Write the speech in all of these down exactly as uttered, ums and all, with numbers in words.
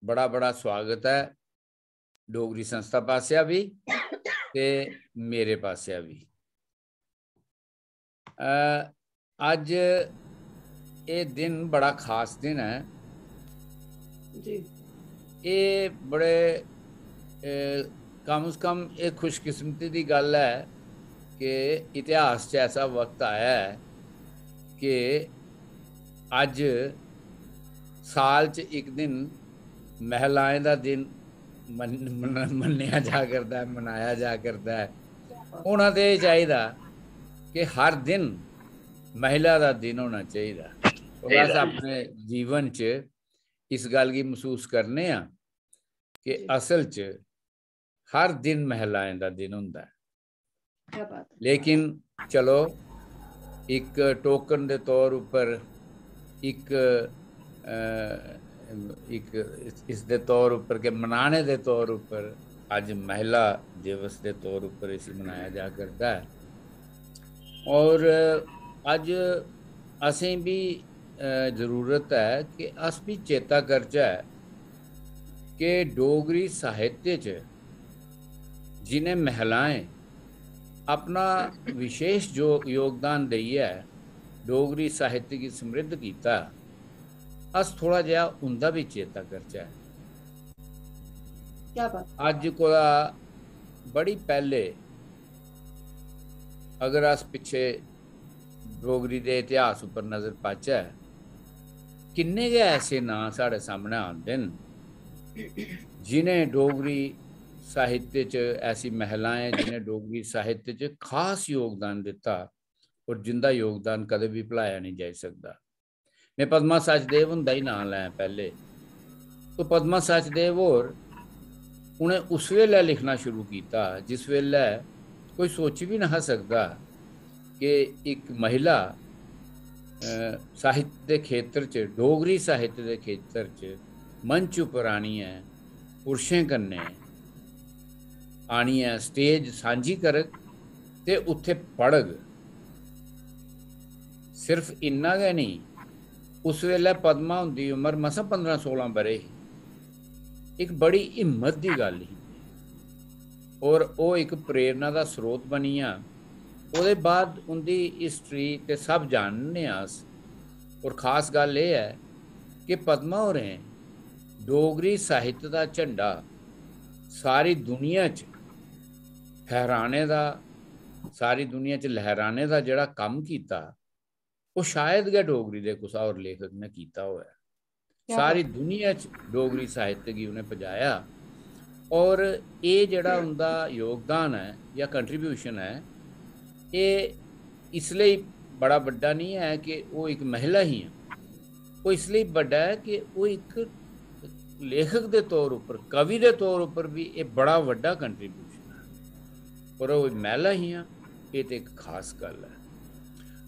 बड़ा बड़ा स्वागत ऐ डोगरी संस्था पासेआ बी ते मेरे पासेआ बी। अ, अज्ज एह् दिन बड़ा खास दिन ऐ। जी। एह् बड़े, अ, कम से कम एह् खुशकिस्मती दी गल्ल ऐ कि इतिहास च ऐसा वक्त आया ऐ कि अज्ज साल च इक दिन महिलाएं दा दिन मन-, मन-, मन्नेआ जा करदा ऐ, मनाया जा करदा ऐ। होना ते एह् चाहिदा कि हर दिन महिला दा दिन होना चाहिदा। और अस चाहिदा। अपने जीवन च इस गल्ल गी मसूस करने आं कि जी। असल च हर दिन महिलाएं दा दिन होंदा ऐ। क्या बात है। लेकिन चलो, इक टोकन दे तौर उप्पर, इक, अ, इक इस, इस दे तौर उप्पर के मनाने दे तौर उप्पर अज्ज महिला दिवस दे तौर उप्पर इसी मनाया जा करदा ऐ। और अज्ज असें बी, अ, जरूरत ऐ कि अस बी चेता करचै कि डोगरी साहित्य च जिनें महिलाएं अपना विशेष जो योगदान देइयै डोगरी साहित्य गी समृद्ध कीता, अस थोड़ा जेहा उंदा बी चेता करचै। क्या बात। अज्ज कोला बड़ी पैह्ले अगर अस पिच्छे डोगरी दे इतिहास उप्पर नजर पाचै, किन्ने गै ऐसे नांऽ साढ़े सामनै आंदे न जिनें डोगरी साहित्य च, ऐसी महिलाएं जिनें डोगरी साहित्य च खास योगदान दित्ता और जिंदा योगदान कदें बी भुलाया नेईं जाई सकदा। में पद्मा सचदेव हुंदा ही नांऽ लैं पैह्ले, तो पद्मा सचदेव होर, उ'नें उस बेल्लै लिखना शुरू कीता जिस बेल्लै कोई सोची बी नेहा सकदा कि इक महिला, अ, साहित्य दे खेतर च, डोगरी साहित्य दे खेतर च मंच उप्पर आनियै पुरशें कन्नै आनियै stage सांझी करग ते उत्थै पढ़ग। सिर्फ इन्ना गै नेईं, उस बेल्लै पद्मा हुंदी उमर मसां पंदरां सोलां ब'रे ही। इक बड़ी हिम्मत दी गल्ल ही और ओह् इक प्रेरणा दा स्रोत बनियां। ओह्दे बाद उं'दी history ते सब जानने आं अस। और खास गल्ल एह् ऐ कि पद्मा होरें डोगरी साहित्य दा झंडा सारी दुनिया च फहराने दा, सारी दुनिया च लहराने दा जेह्ड़ा कम्म कीता, ओह् शायद गै डोगरी दे कुसै होर लेखक ने कीता होऐ। क्या सारी बात। दुनिया च डोगरी साहित्य गी उ'नें पजाया। और एह् जेह्ड़ा उं'दा योगदान ऐ जां contribution ऐ, एह् इसलेई बड़ा बड्डा निं ऐ कि ओह् इक महिला हियां, ओह् इसलेई बड्डा ऐ कि ओह् इक लेखक दे तौर उप्पर, कवि दे तौर उप्पर बी एह् बड़ा बड्डा contribution ऐ। और ओह् महिला हियां, एह् ते इक खास गल्ल ऐ।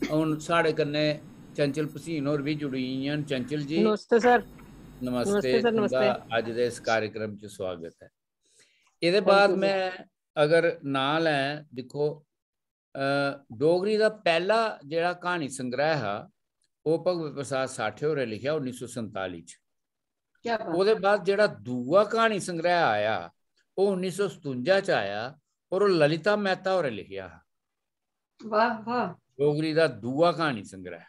हून साढ़े कन्नै चंचल भसीन होर बी जुड़ी गेइयां न। चंचल जी, नमस्ते सर। नमस्ते, नमस्ते सर, तुं'दा नमस्ते। अज्ज दे इस कार्यक्रम च स्वागत ऐ। एह्दे Thank बाद you सर। में अगर नांऽ लैं, दिक्खो, अ, डोगरी दा पैह्ला जेह्ड़ा क्हानी संग्रैह् हा, ओह् भगवत प्रसाद साठे होरें लिखेआ उन्नी सौ संताली च। क्या बात। ओह्दे बाद जेह्ड़ा दूआ क्हानी संग्रैह् आया, ओह् उन्नी सौ सतुंजा च आया और ओह् ललिता मेहता होरें लिखेआ हा। वाह, वाह। डोगरी दा दूआ क्हानी संग्रैह्।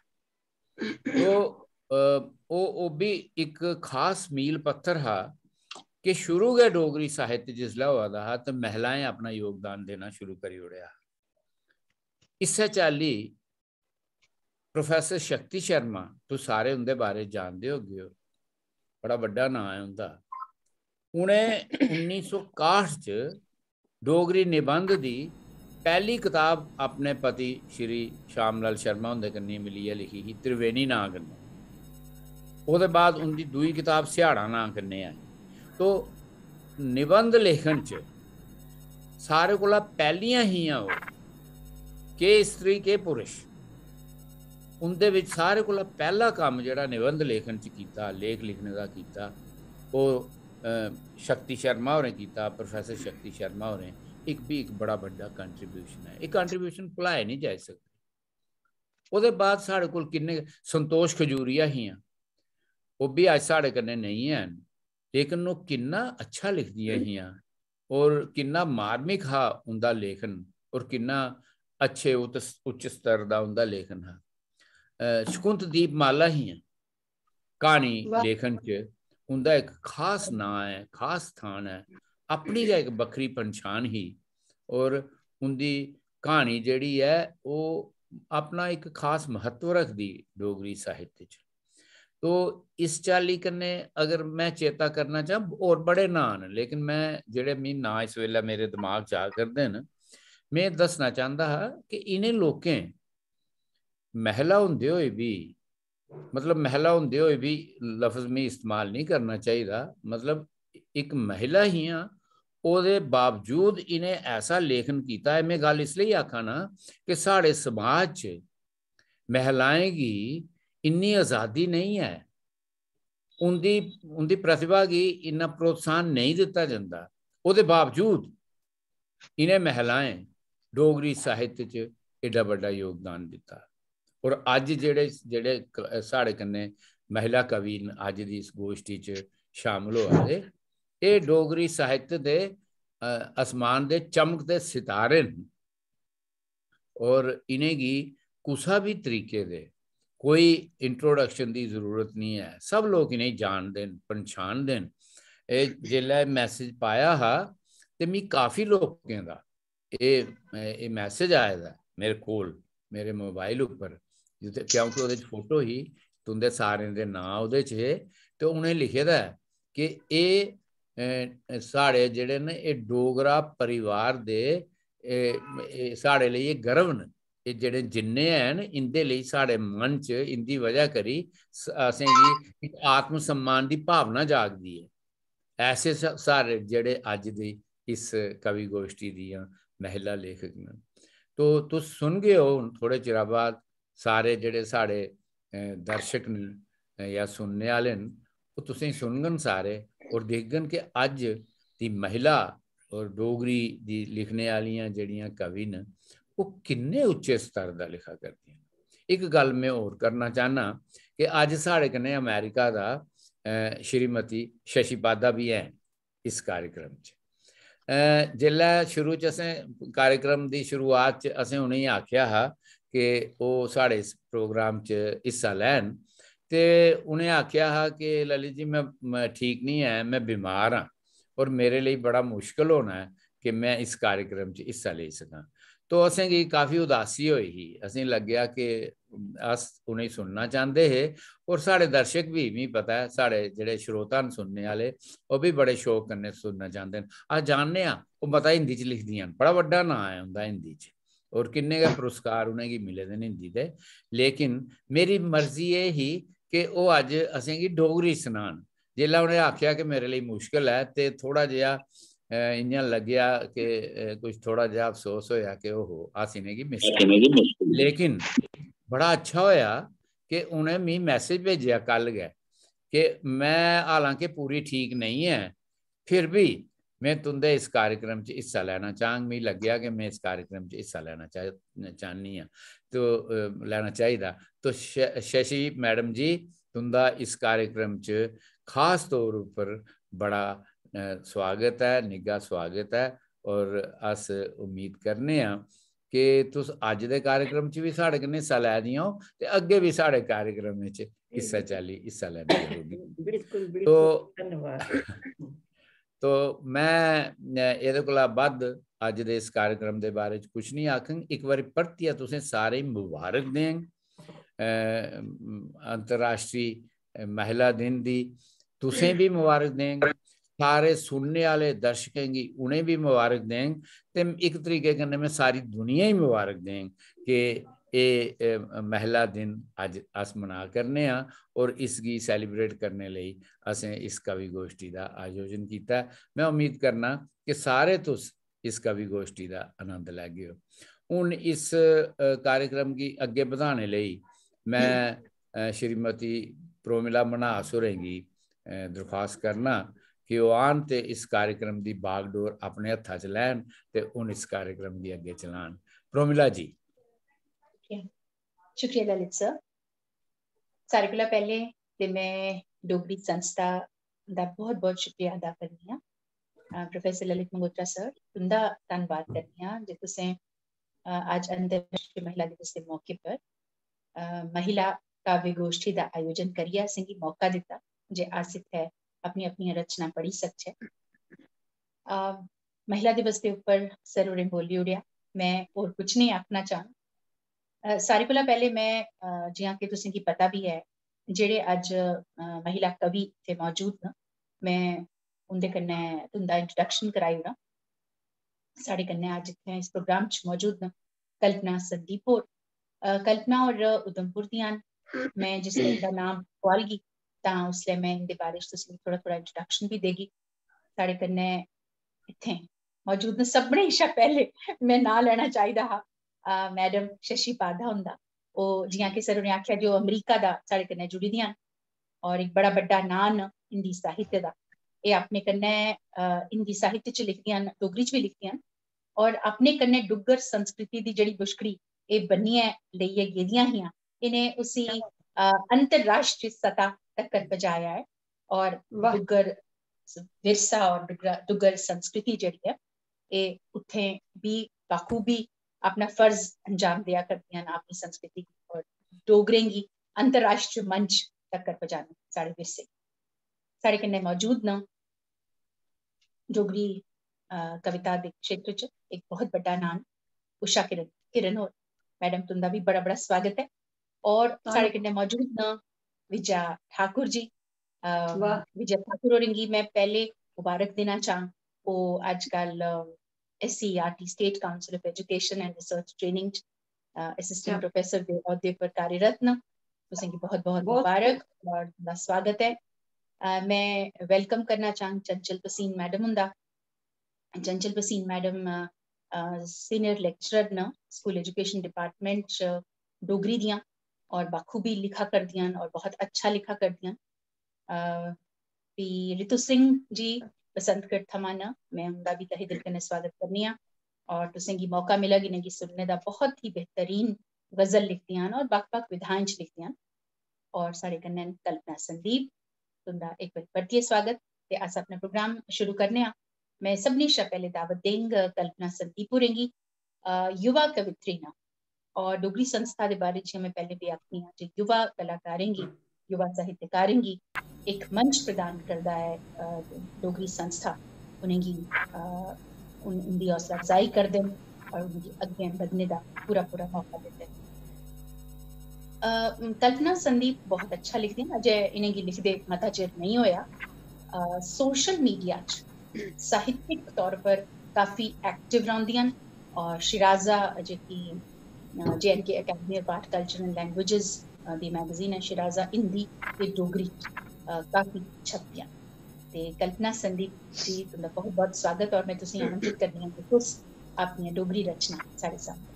तो, अ, ओह्, ओह् बी इक खास मील पत्थर हा कि शुरू गै डोगरी साहित्य जिसलै होआ दा हा ते महिलाएं अपना योगदान देना शुरू करी ओड़ेआ। इस्सै चाल्ली प्रोफेसर शक्ति शर्मा, तुस सारे उं'दे बारे जानदे होगे ओ, बड़ा बड्डा नांऽ ऐ उं'दा। उ'नें उन्नी सौ काह्ठ च डोगरी निबंध दी पैह्ली कताब अपने पति श्री श्याम लाल शर्मा हुंदे कन्नै मिलियै लिखी ही, त्रिवेणी नांऽ कन्नै। ओह्दे बाद उं'दी दूई कताब स्याड़ा नांऽ कन्नै आई। तो निबंध लेखन च सारे कोला पैह्लियां हियां ओह्, केह् स्त्री, केह् पुरुष, उं'दे बिच सारे कोला पैह्ला कम्म जेह्ड़ा निबंध लेखन च कीता, लेख लिखने दा कीता, ओह्, अ, शक्ति शर्मा होरें कीता, प्रोफेसर शक्ति शर्मा होरें इक बी इक बड़ा बड्डा contribution ऐ। एह् contribution भुलाए निं जाई सकदे। ओह्दे बाद साढ़े कोल किन्ने, संतोष खजूरिया हियां, ओह् बी अज्ज साढ़े कन्नै नेईं हैन। लेकिन ओह् किन्ना अच्छा लिखदियां हियां और किन्ना मार्मिक हा उं'दा लेखन और किन्ना अच्छे उत-, उच्च स्तर दा उं'दा लेखन हा। अ, शकुंत दीप माला हियां। क्हानी वाह। लेखन च उं'दा इक खास नांऽ ऐ, खास स्थान ऐ, अपनी गै इक बक्खरी पन्छान ही और उं'दी क्हानी जेह्ड़ी ऐ ओह् अपना इक खास म्हत्व रखदी डोगरी साहित्य च। तो इस चाल्ली कन्नै अगर में चेता करना चाह, होर बड़े नांऽ न, लेकिन में जेह्ड़े मी नांऽ इस बेल्लै मेरे दमाग च आ करदे न, में दस्सना चांह्दा हा कि इ'नें लोकें महिला होंदे होए बी, मतलब महिला होंदे होए बी लफ्ज मी इस्तेमाल निं करना चाहिदा, मतलब इक महिला हियां, ओह्दे बावजूद इ'नें ऐसा लेखन कीता ऐ। में गल्ल इस लेई आखा ना कि साढ़े समाज च महिलाएं गी इन्नी आजादी नेईं ऐ, उं'दी, उं'दी प्रतिभा गी इन्ना प्रोत्साहन नेईं दित्ता जंदा। ओह्दे बावजूद इ'नें महिलाएं डोगरी साहित्य च एड्डा बड्डा योगदान दित्ता। और अज्ज जेह्ड़े, जेह्ड़े क-, साढ़े कन्नै महिला कवि न, अज्ज दी इस गोश्ठी च शामिल होआ दे, एह् डोगरी साहित्य दे, अ, आसमान दे चमकदे सितारे न। और इ'नेंगी कुसा बी तरीके दे कोई introduction दी जरूरत निं ऐ, सब लोक इ'नेंगी जानदे न, पन्छानदे न। एह् जेल्लै message पाया हा ते मी काफी लोकें दा एह्, एह् message आए दा ऐ मेरे कोल, मेरे mobile उप्पर, जित्थै, क्योंकि ओह्दे च photo ही, तुं'दे सारें दे नांऽ ओह्दे च हे, ते उ'नें लिखे दा ऐ कि एह्, अ, साढ़े जेह्ड़े न, एह् डोगरा परिवार दे, एह्, एह् साढ़े लेई एह् गर्व न। एह् जेह्ड़े जिन्ने हैन, इं'दे लेई साढ़े मन च, इं'दी वजह करी स-, असेंगी इक आत्म सम्मान दी भावना जागदी ऐ। ऐसे स-, सारे जेह्ड़े अज्ज दी इस कवि गोश्ठी दियां महिला लेखक न। तो तुस सुनगे ओ हून थोह्ड़े चिरा बाद सारे जेह्ड़े साढ़े, अ, दर्शक न, अ, जां सुनने आह्ले न, ओह् तुसेंगी सुनङन सारे और दिखङन कि अज्ज दी महिला और डोगरी दी लिखने आह्लियां जेह्ड़ियां कवि न, ओह् किन्ने उच्चे स्तर दा लिखा करदियां न। इक गल्ल में होर करना चाह्न्नां कि अज्ज साढ़े कन्नै अमेरिका दा, अ, श्रीमती शशिपादा बी हैन इस कार्यक्रम च। अ, जेल्लै शुरू च असें कार्यक्रम दी शुरुआत च असें उ'नेंगी आखेआ हा कि ओह् साढ़े इस program च हिस्सा लैन, ते उ'नें आखेआ हा कि ललित जी, में, में ठीक निं ऐ, में बमार आं और मेरे लेई बड़ा मुश्कल होना ऐ कि में इस कार्यक्रम च हिस्सा लेई सकां। तो असेंगी काफी उदासी होई ही, असेंगी लग्गेआ कि अस उ'नेंगी सुनना चांह्दे हे और साढ़े दर्शक बी, मिगी पता ऐ, साढ़े जेह्ड़े श्रोता न सुनने आह्ले, ओह् बी बड़े शौक कन्नै सुनना चांह्दे न। अस जानने आं, ओह् मता हिंदी च लिखदियां न, बड़ा बड्डा नांऽ ऐ उं'दा हिंदी च, और किन्ने गै पुरस्कार उ'नेंगी मिले दे न हिंदी दे। लेकिन मेरी मर्जी एह् ही कि ओह् अज्ज असेंगी डोगरी सनान। जेल्लै उ'नें आखेआ कि मेरे लेई मुश्कल ऐ, ते थोह्ड़ा जेहा, अ, इ'यां लग्गेआ कि, अ, कुछ थोह्ड़ा जेहा अफसोस होएआ कि ओहो, अस इ'नेंगी miss कर, लेकिन बड़ा अच्छा होएआ कि उ'नें मी message भेजेआ कल गै कि में, हालांकि पूरी ठीक नेईं ऐ, फिर भी में तुं'दे इस कार्यक्रम च हिस्सा लैना चाह्ङ। मिगी लग्गेआ कि में इस कार्यक्रम च हिस्सा लैना चाह-, चाह्न्नी आं, तो, अ, लैना चाहिदा। तो श-, शशि मैडम जी, तुं'दा इस कार्यक्रम च खास तौर उप्पर बड़ा, अ, स्वागत ऐ, निग्घा स्वागत ऐ, और अस उम्मीद करने आं कि तुस अज्ज दे कार्यक्रम च बी साढ़े कन्नै हिस्सा लै दियां ओ ते अग्गें बी साढ़े कार्यक्रम च इस्सै चाल्ली हिस्सा लैंदे रौह्गे। बिल्कुल, बिल्कुल। तो धन्नवाद। तो में, अ, एह्दे कोला बद्ध अज्ज दे इस कार्यक्रम दे बारे च कुछ निं आखङ। इक बारी परतियै तुसें सारें गी मुबारक देङ, अ, अंतर्राष्ट्री महिला दिन दी। तुसें बी मुबारक देङ, सारे सुनने आह्ले दर्शकें गी उ'नें बी मुबारक देङ, ते इक तरीके कन्नै में सारी दुनिया गी मुबारक देङ कि एह्, एह् महिला दिन अज्ज अस मना करने आं और इसगी celebrate करने लेई असें इस कवि गोश्ठी दा आयोजन कीता ऐ। में उम्मीद करना कि सारे तुस इस कवि गोश्ठी दा आनंद लैगे ओ। हून इस, अ, कार्यक्रम गी अग्गें बधाने लेई में, अ, श्रीमती प्रोमिला मन्हास होरें गी, अ, दरखास्त करना कि ओह् आन ते इस कार्यक्रम दी बागडोर अपने हत्था च लैन ते हून इस कार्यक्रम गी अग्गें चलान। प्रोमिला जी। शुक्रिया, शुक्रिया ललित सर। सारे कोला पैह्लें ते में डोगरी संस्था दा बहुत बहुत शुक्रिया अदा करनी आं। प्रोफेसर ललित मंगोत्रा सर, तुंदा धन्नवाद करनी आं जे तुसें अज्ज अंतर्राष्ट्रीय महिला दिवस दे मौके पर महिला काव्य गोष्ठी दा आयोजन करियै असेंगी मौका दित्ता जे अस इत्थै अपनी अपनी रचना पढ़ी सकचै। महिला दिवस दे उप्पर सर होरें बोली ओड़ेआ, में होर कुछ नेईं आखना चाहङ। सारे कोला पैह्ले में, जि'यां कि तुसेंगी पता बी ऐ, जेह्ड़े अज्ज महिला कवि इत्थै मौजूद न, में उं'दे कन्नै तुं'दा इंट्रोडक्शन कराई ओड़ां। साढ़े कन्नै अज्ज इत्थै इस प्रोग्राम च मौजूद न कल्पना संदीप होर। कल्पना होर उधमपुर दियां न। में जिसलै इं'दा नाम बोआलगी तां उसलै में इं'दे बारे च तुसेंगी थोह्ड़ा थोह्ड़ा इंट्रोडक्शन बी देगी। साढ़े कन्नै इत्थै मौजूद न सभनें शा पैह्ले, में नांऽ लैना चाहिदा हा मैडम शशि पाधा हुंदा। ओह् जि'यां कि सर होरें आखेआ जे ओह् अमरीका दा साढ़े कन्नै जुड़ी दियां न और इक बड़ा बड्डा नांऽ न हिंदी साहित्य दा। एह् अपने कन्नै हिंदी साहित्य च लिखदियां न, डोगरी च बी लिखदियां न और अपने कन्नै डुग्गर संस्कृति दी जेह्ड़ी बुछकड़ी एह् बन्नियै लेइयै गेदियां हियां, इ'नें उसी अंतर्राष्ट्रीय सतह तक्कर पजाया ऐ और डुग्गर विरसा और डुग्गर संस्कृति जेह्ड़ी ऐ एह् उत्थें बी बाखूबी अपना फर्ज अंजाम देआ करदियां न अपनी संस्कृति गी और डोगरें गी अंतर्राष्ट्रीय मंच तक्कर पजाने साढ़े विरसे। साढ़े कन्नै मौजूद न डोगरी कविता दे क्षेत्र च इक बहुत बड्डा नाम उषा किरण, किरण होर। मैडम, तुंदा बी बड़ा बड़ा स्वागत ऐ। और साढ़े कन्नै मौजूद न विजया ठाकुर जी। विजय ठाकुर होरें गी में पैह्ले मुबारक देना चाहङ। ओह् अजकल S C E R T, State Council of Education and Research Training च असिस्टेंट प्रोफेसर दे औह्दे पर कार्यरत न। तुसेंगी बहुत बहुत मुबारक और तुंदा स्वागत ऐ। में वेलकम करना चाहङ चंचल भसीन मैडम हुंदा। चंचल भसीन मैडम सीनियर लेक्चरर न स्कूल एजुकेशन डिपार्टमेंट च डोगरी दियां और बाखूबी लिखा करदियां न और बहुत अच्छा लिखा करदियां न। पी रितु सिंह जी बसंतगढ़ थमां न, में उंदा बी तहे दिल कन्नै स्वागत करनी आं और तुसेंगी मौका मिलग इ'नेंगी सुनने दा। बहुत ही बेहतरीन गजल लिखदियां न और बक्ख-बक्ख विधाएं च लिखदियां न। और साढ़े कन्नै न कल्पना संदीप, तुंदा इक बारी परतियै स्वागत। ते अस अपना प्रोग्राम शुरू करने आं। में सभनें शा पैह्ले दावत देंग कल्पना संदीप होरें गी, युवा कवित्री न और डोगरी संस्था दे बारे च में पैह्ले बी आखनी आं जे युवा कलाकारें गी, युवा साहित्यकारें गी इक मंच प्रदान करदा ऐ डोगरी संस्था। उ'नेंगी उं'दी हौसला अफजाई करदे न और उ'नेंगी अग्गें बधने दा पूरा पूरा मौका दिंदे न। कल्पना संदीप बहुत अच्छा लिखदे न, अजें इ'नेंगी लिखदे मता चिर नेईं होएआ। सोशल मीडिया च साहित्यिक तौर पर काफी एक्टिव रौंह्दियां न और शिराजा जेह्की J and K Academy of Art, Culture and Languages दी मैगजीन ऐ शिराजा हिंदी ते डोगरी काफी छपदियां। ते कल्पना संदीप जी, तुंदा बहुत बहुत स्वागत और में तुसेंगी आमंत्रित करनी आं कि तुस अपनियां डोगरी रचना साढ़े सामने।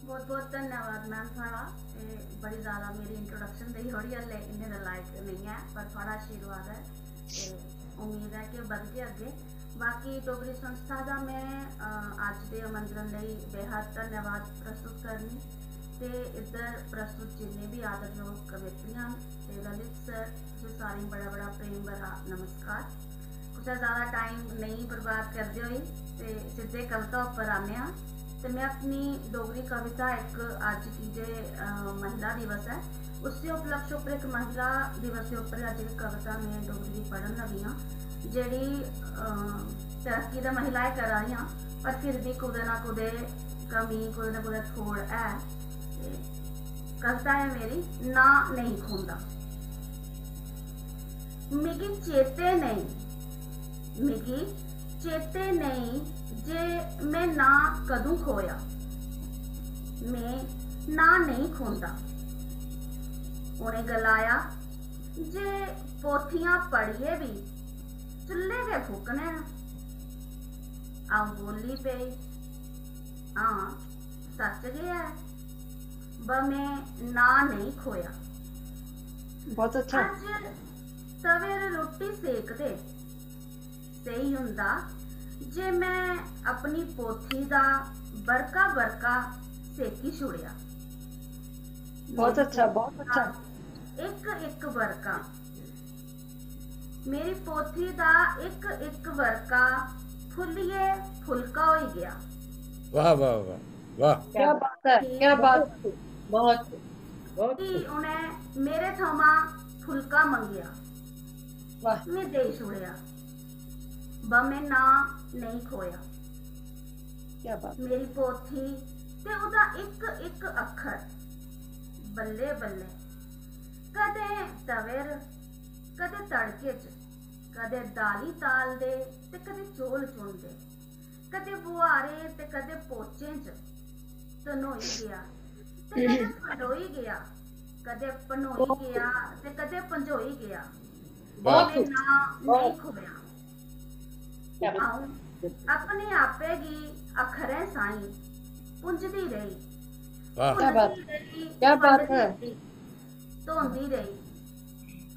बहुत बहुत धन्यवाद मैम थुआढ़ा। एह् बड़ी ज्यादा मेरी इंट्रोडक्शन देई थोड़ी हल्ले इन्ने दे लायक नेईं ऐ, पर थुआढ़ा आशीर्वाद ऐ ते उम्मीद ऐ कि बधगे अग्गें। बाकी डोगरी संस्था दा में अज्ज दे आमंत्रण लेई बेहद धन्यवाद प्रस्तुत करनी ते इद्धर प्रस्तुत जिन्ने बी आदरयोग कवित्रियां न ते ललित सर, तुसें सारें गी बड़ा बड़ा प्रेम भरा नमस्कार। कुछ ज्यादा टाइम नेईं बर्बाद करदे होई ते सिद्धे कविता उप्पर आने आं। ते में अपनी डोगरी कविता इक अज्ज की जे महिला दिवस ऐ, उसी उपलक्ष्य उप्पर इक महिला दिवस दे उप्पर अज्ज इक कविता में डोगरी दी पढ़न लगी आं, जेह्ड़ी तरक्की ते महिलाएं करा दियां, पर फिर बी कुतै ना कुतै कमी, कुतै ना कुतै थोड़ ऐ। कविता ऐ मेरी ना नेईं खोंदा। मिगी चेते नेईं, मिगी चेते नेईं जे में ना कदूं खोया। में ना नेईं खोंदा। उ'नें गलाया जे पोथियां पढ़ियै बी चुल्हे गै फूकने न। अ'ऊं बोल्ली पेई, हां, सच्च गै ऐ, ब में ना नेईं खोया। बहुत अच्छा। अज्ज सवेर रुट्टी सेकदे सेही हुंदा जे में अपनी पोथी दा बरका बरका सेकी छुड़ेआ। बहुत अच्छा, बहुत अच्छा। इक इक बरका मेरी पोथी दा इक इक वर्का फुल्लियै फुल्का होई गेआ। वाह वाह वाह वाह। क्या बात है, क्या बात है। बहुत फ्ही उ'नें मेरे थमां फुल्का मंगेआ। वाह। में देई छोड़ेआ, ब में ना नेईं खोया। क्या बात। मेरी पोथी ते ओह्दा इक इक अक्खर बल्ले बल्ले कदें तवे 'र कदें तड़के च, कदें दालीं तालदे ते कदें चौल चुनदे, कदें बुहारें ते कदें पौचें च धनोई गेआ ते कदें फंडोई गेआ, कदें भनोई गेआ ते कदें पंजोई गेआ। बहुत में ना नेईं खोया। क्या बात। अ'ऊं अपने आपै गी अक्खरें साहीं पुंजदी रेही, वाह। क्या बात। भुनदी रेही, क्या बात फंडदी है। रेही, धोंदी रेही,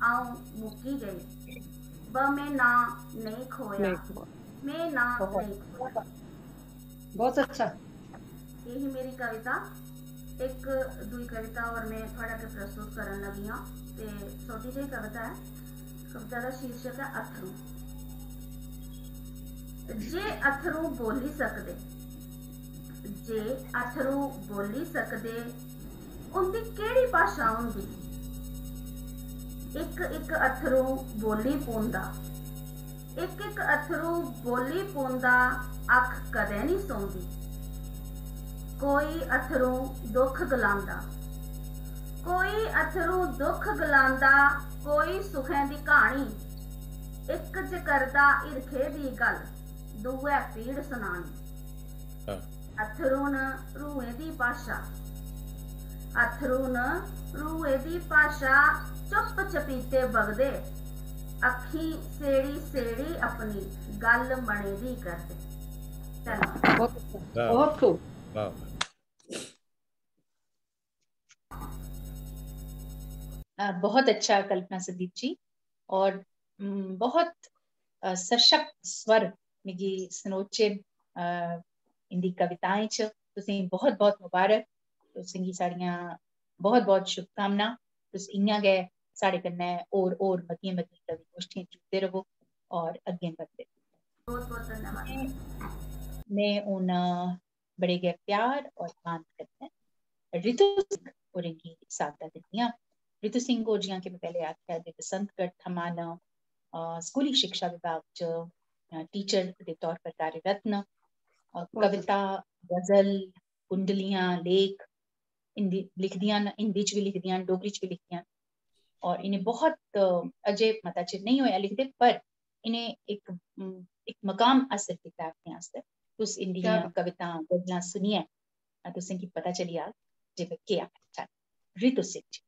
अ'ऊं मुक्की गेई। ब में ना नेईं खोया, नेईं खोया। में ना बहुत। नेईं खोया। बहुत अच्छा। यही मेरी कविता। इक दूई कविता और में थुआढ़े अग्गें प्रस्तुत करन लगी आं। ते छोटी जेही कविता ऐ। कविता दा शीर्षक ऐ अत्थरूं। जे अत्थरूं बोली सकदे, जे अत्थरूं बोली सकदे, उं'दी केह्ड़ी भाशा होंदी? इक इक अत्थरूं बोली पौंदा, इक इक अत्थरूं बोली पौंदा, अक्ख कदें निं सौंदी। कोई अत्थरूं दुख गलांदा, कोई अत्थरूं दुख गलांदा, कोई सुखें दी क्हानी। इक च करदा हिरखै दी गल्ल, दूऐ पीड़ सनानी। हाँ। अत्थरू न रूहें दी भाशा, अत्थरू न रूहें दी भाशा, चुप्प चपीते बगदे, अक्खीं सेड़ी सेड़ी अपनी गल्ल मने दी करदे। धन्नवाद। बहुत अच्छा। वाह। बहुत खूब। वाह। अ, बहुत अच्छा कल्पना संदीप जी, और, उम, बहुत, अ, सशक्त स्वर मिगी सनोचे, अ, इंदी कविताएं च। तुसेंगी बहुत बहुत मुबारक, तुसेंगी साढ़ियां बहुत बहुत शुभकामनां। तुस इ'यां गै साढ़े कन्नै होर होर मतियां मतियां कवि गोश्ठियां जुड़दे रवो और अग्गें बधदे रवो। बहुत बहुत धन्यवाद। में हून बड़े गै प्यार और मान कन्नै रितु सिंह होरें गी साद्दा दिन्नी आं। रितु सिंह होर, जि'यां कि में पैह्ले आखेआ, जे बसंतगढ़ थमां न, अ, स्कूली शिक्षा विभाग च, अ, टीचर दे तौर पर कार्यरत न। अ, कविता, गजल, कुंडलियां, लेख हिंदी लिखदियां न, हिंदी च बी लिखदियां न, डोगरी च बी लिखदियां न। और इ'नें बहुत, अ, अजें मता चिर नेईं होआ लिखदे, पर इ'नें इक, उम, इक मकाम हासल कीता अपने आस्तै। तुस इंदियां क्या बात। कवितां, गजलां सुनियै, अ, तुसें गी पता चली जाग जे में केह् आखना चाह्न्नी। रितु सिंह जी।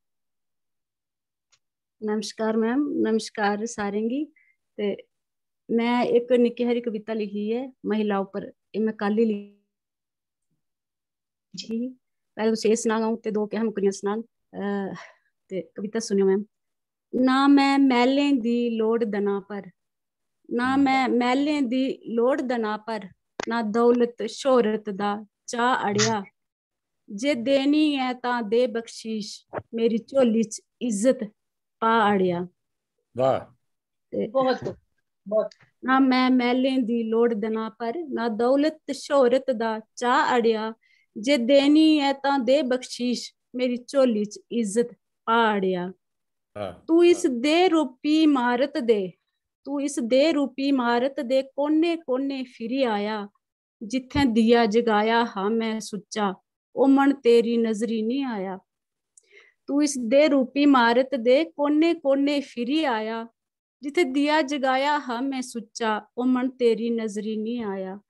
नमस्कार मैम, नमस्कार सारें गी। ते में इक निक्की हारी कविता लिखी ऐ महिला उप्पर, एह् में कल ही लिखी ही। पैह्लें तुसें एह् सनाङ अ'ऊं ते दो क्या मुक्करियां सनाङ। अ, ते कविता सुनेओ मैम। ना में मैह्लें दी लोड़ दना पर, ना हम्म। में मैह्लें दी लोड़ दना पर, ना दौलत शोहरत दा चाऽ अड़ेआ। जे देनी ऐ तां दे बख्शीश, मेरी झोली च इज्जत पा अड़ेआ। वाह। ते बहुत खूब, बहुत। ना में मैह्लें दी लोड़ दना पर, ना दौलत शोहरत दा चाऽ अड़ेआ। जे देनी ऐ तां दे बख्शीश, मेरी झोली च इज्जत पा अड़ेआ। हाँ। तू इस दे रूपी इमारत दे, तू इस दे रूपी इमारत दे कोने कोने फिरी आया। जित्थें दिया जगाया हा में सुच्चा, ओ मन तेरी नजरी निं आया। तू इस दे रूपी इमारत दे कोने कोने फिरी आया। जित्थें दिया जगाया हा में सुच्चा, ओ मन तेरी नजरी निं आया।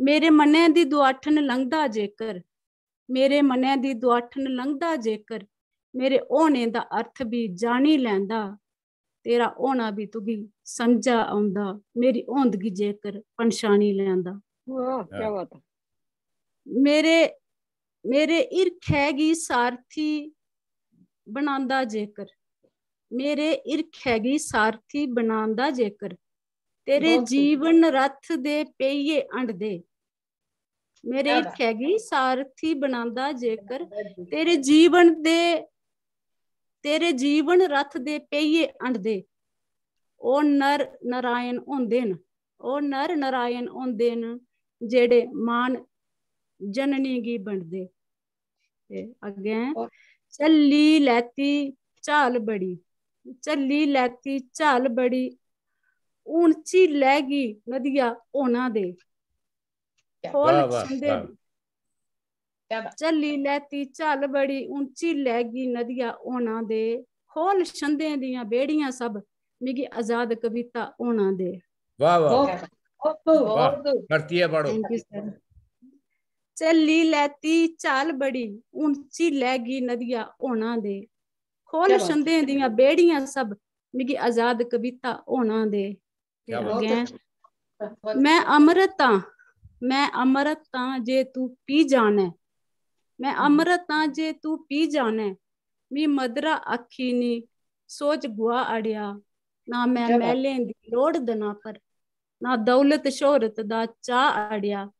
मेरे मनै दी दुआठन लंघदा जेकर, मेरे मनै दी दुआठन लंघदा जेकर, मेरे होने दा अर्थ बी जानी लैंदा। तेरा होना बी तुगी समझा औंदा, मेरी होंदगी जेकर पन्छानी लैंदा। वाह, क्या बात है। मेरे, मेरे हिरखै गी सारथी बनांदा जेकर, मेरे हिरखै गी सारथी बनांदा जेकर, तेरे बहुत खूब। जीवन रथ दे पेहिये हंडदे। मेरे क्या बात। हिरखै गी सारथी बनांदा जेकर, बहुत खूब। तेरे जीवन दे, तेरे जीवन रथ दे पेहिये हंडदे। ओह् नर नारायण होंदे न, ओह् नर नारायण होंदे न, जेह्ड़े मान जननी गी बंडदे। ते अग्गें, "झल्ली लैती झाल बड़ी, झल्ली लैती झाल बड़ी, हून झीलै गी नदिया होना दे।" खोल वाह, वाह, छंदे वाह। क्या बात। "झल्ली लैती झाल बड़ी, हून झीलै गी नदिया होना दे। खोल छंदें दियां बेड़ियां सब, मिगी आजाद कविता होना दे।" वाह, वाह, वाह। बहुत, वाह, बहुत। परतियै पढ़ो। Thank you, sir। "झल्ली लैती झाल बड़ी, हून झीलै गी नदिया होना दे। खोल छंदें दियां बेड़ियां सब, मिगी आजाद कविता होना दे।" ते अग्गें, "मैं अमृत आं, मैं अमृत आं जे तू पी जाने, मैं अमृत आं जे तू पी जाने, मी मदरा आखी नी सोच गुआ अड़िया, ना मैं मैह्लें दी लोड़ दना पर, ना दौलत शोहरत दा चाऽ अड़िया,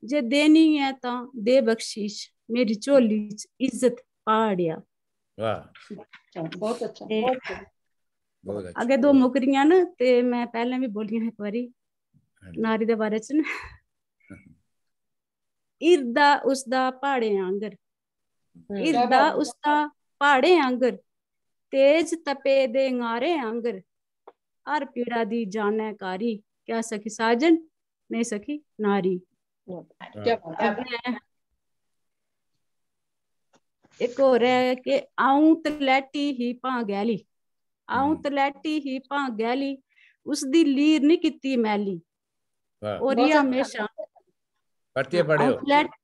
जे देनी ऐ तां दे बख्शीश, मेरी झोली च इज्जत पा अड़िया।" वाह। अच्छा, बहुत अच्छा, ते बहुत अच्छा। बहुत अच्छा। अग्गें दो मुकरियां न, ते मैं पैह्लें बी बोलियां हियां इक बारी, हां जी। नारी दे बारे च न। "हिरदा उसदा प्हाड़ें आंगर, हम्म। हिरदा उसदा प्हाड़ें आंगर, तेज तपे दे ङारें आंगर, हर पीड़ा दी जानै कारी, क्या सखी साजन, नेईं सखी नारी।" वाह, क्या बात है। अग्गें इक होर ऐ कि "अ'ऊं तलैटी ही भां गैली, अ'ऊं हम्म। तलैटी ही भां गैली, उसदी लीर निं कीती मैली।" वाह। और ये बहुत अच्छा। हमेशा परतियै पढ़ेओ। "अ'ऊं तलैट-,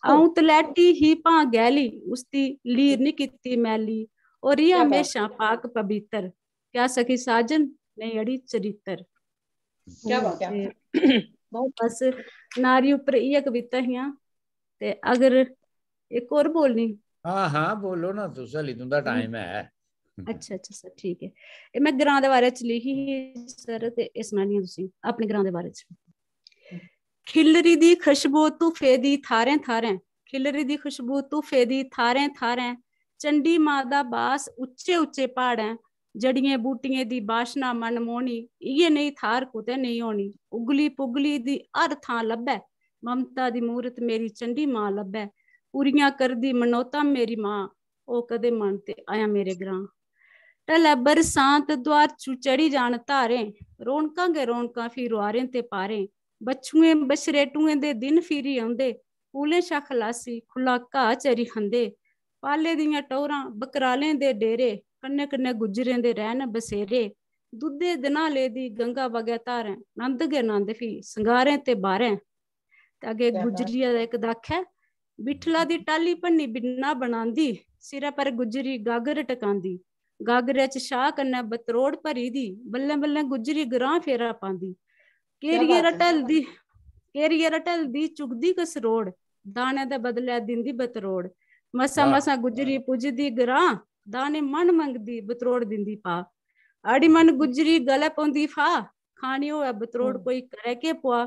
अ'ऊं तलैटी ही भां गैली, उसदी लीर निं कीती मैली, और ये क्या बात। हमेशा पाक पवित्र, क्या सखी साजन नेईं अड़ी चरित्र।" क्या बात है। ते बहुत। बस नारी उप्पर इ'यै कविता हियां। ते अगर इक होर बोलनी? हां, हां, बोलो ना तुस, हल्ली तुं'दा हम्म। टाइम ऐ। अच्छा, अच्छा सर, ठीक ऐ। एह् में ग्रां दे बारे च लिखी ही सर, ते एह् सनानी आं तुसें अपने ग्रां दे बारे च। "खिल्लरी दी खुशबू धुफे दी थारें थारें, खिल्लरी दी खुशबू धुफे दी थारें थारें, चंडी मां दा बास उच्चे उच्चे प्हाड़ें, जड़ियें बूटियें दी बाशना मनमोहनी, इ'यै नेही थाह्र कुतै नेईं होनी। उग्गली पुग्गली दी हर थां लब्भै, ममता दी मूरत मेरी चंडी मां लब्भै। पूरियां करदी मनौतां मेरी मां, ओ कदें मन ते आयां मेरे ग्रां। ढलै बरसांत, दुआर चू चढ़ी जान धारें, रौनकां गै रौनकां फ्ही रुआरें ते पारें। बच्छुएं बछरेटुएं दे दिन फिरी औंदे, कूलें शा खलासी, खु'ल्ला घाऽ चरी खंदे। पाले दियां टौह्रां, बकरालें दे डेरे, कन्नै कन्नै गुज्जरें दे रैह्न बसेरे। दुद्धे दनाले दी गंगा बगै धारें, नंद गै नंद फ्ही, संगारें ते बारें।" ते अग्गें क्या बात। गुज्जरिया दा इक दक्ख ऐ, "बिठला दी टाह्ली भन्नी बिन्ना बनांदी, सिरै पर गुज्जरी गागर टकांदी, गागरै च छाह् कन्नै बतरोड़ भरी दी, बल्लें बल्लें गुज्जरी ग्रां फेरा पांदी। क्या केरियै बात रा ऐ। ढलदी, केरियै रा ढलदी चुगदी कसरोड़, दाने दे बदलै दिंदी बतरोड़। मसां वाह। मसां गुज्जरी पुजदी ग्रां, दाने मन मंगदी बतरोड़ दिंदी पा। आड़ी मन गुज्जरी गलै पौंदी फा, खानी होऐ बतरोड़ हम्म। कोई करै केह् पुआ,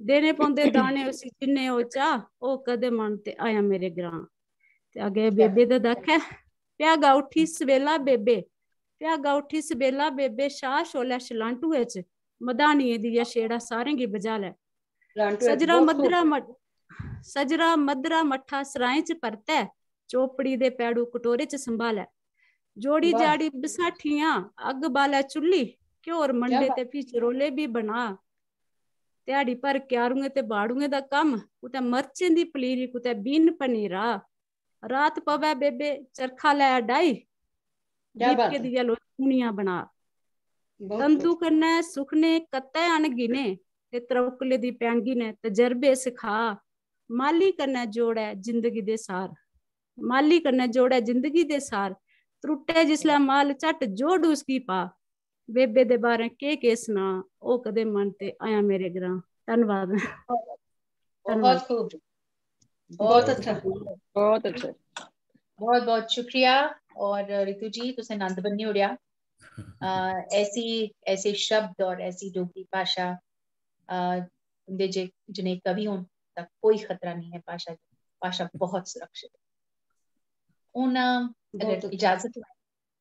देने पौंदे दाने उसी जिन्ने ओह् चाह्, ओह् कदें मन ते आयां मेरे ग्रां।" ते अग्गें क्या? बेबे दा दक्ख ऐ, "भ्यागा उठी सवेला बेबे, भ्यागा उठी सवेला बेबे, शाह शोलै शलांटुए च, मधानियें दी ऐ छेड़ा सारें गी बझालै। लांटू ऐ, सजरा बहुत खूब। मद्धरा मठ-, सजरा मद्धरा मट्ठा सराएं च परतै, चोपड़ी दे पैड़ू कटोरे च संभालै। जोड़ी वाह। जाड़ी बसाठियां, अग्ग बालै चुल्ली, घ्योर क्या मंडे बात। ते फ्ही चरोले बी बना। ध्याड़ी भर क्यारुएं ते बाड़ुएं दा कम्म, कुतै मर्चें दी पलीरी, कुतै बीन पनीरा। रात पवै बेबे चरखा लै डाही, क्या बात दीपके है। दिया लोई कूनियां बना। बहुत तंदू खूब। कन्नै सुखने कत्तै अनगिने, ते त्रौकले दी पैंगी ने तजरबे सखा। माली कन्नै जोड़ै जिंदगी दे सार, माली कन्नै जोड़ै जिंदगी दे सार, त्रुट्टै जिसलै माल झट जोड़ उसगी पा। बेबे दे बारे केह् केह् सनां, ओह् कदें मन ते आयां मेरे ग्रां। धन्नवाद। बहुत धन्नवाद। खूब। बहुत बहुत अच्छा। अच्छा। बहुत अच्छा। बहुत बहुत शुक्रिया। और रितु जी, तुसें नंद बन्नी ओड़ेआ। अ, ऐसी, ऐसे शब्द और ऐसी डोगरी भाशा, अ, उंदे जे, जनेह् कवि होन तां कोई खतरा नेईं ऐ भाशा गी। भाशा बहुत सुरक्षित ऐ। हून, अगर बहुत अच्छा। इजाजत होऐ,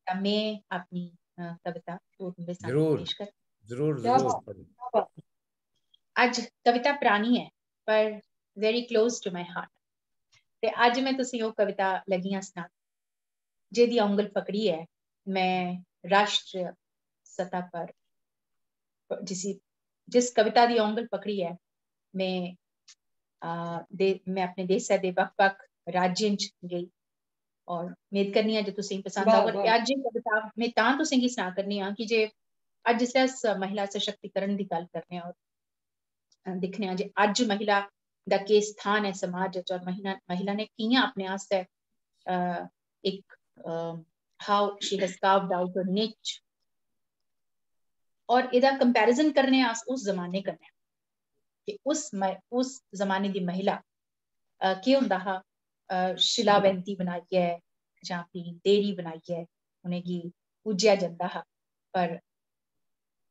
तां में अपनी, अ, कविता ओह् तुंदे सामने जरूर। पेश करङ। जरूर, जरूर। अज्ज कविता परानी ऐ, पर very close to my heart। ते अज्ज में तुसेंगी ओह् कविता लगी आं सनान, जेह्दी औंगल पकड़ी ऐ में राष्ट्र सतह पर, जिसी, जिस कविता दी औंगल पकड़ी ऐ में, आ, दे, में अपने देशै दे बक्ख-बक्ख राज्यें च गेई और मेद करनी आं जे तुसेंगी पसंद वाह, आग। और वाह। अज्ज एह् कविता में तां तुसेंगी सना करनी आं कि जे अज्ज जिसलै अस महिला सशक्तिकरण दी गल्ल करने आं और दिक्खने आं जे अज्ज महिला दा केह् स्थान ऐ समाज च और महिला, महिला ने कि'यां अपने आस्तै, अ, इक, अ, how she has carved out her niche। और एह्दा comparison करने आं अस उस जमाने कन्नै कि उस म-, उस जमाने दी महिला, अ, केह् होंदा हा, अ, शिला बैंती बनाइयै जां फ्ही देह्री बनाइयै उ'नेंगी पूजेआ जंदा हा, पर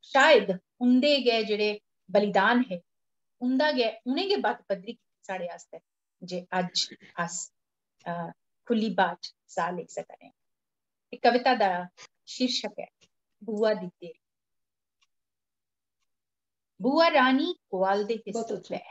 शायद उं'दे गै जेह्ड़े बलिदान हे, उं'दा गै, उ'नें गै बत्त पद्धरी कीती साढ़े आस्तै जे अज्ज अस, अ, खु'ल्ली ब्हाऽ च साह् लेई सका ने आं। ते कविता दा शीर्षक ऐ बुआ दी देह्री। बुआ रानी कुआलदे हे बहुत अच्छा। सब्बै,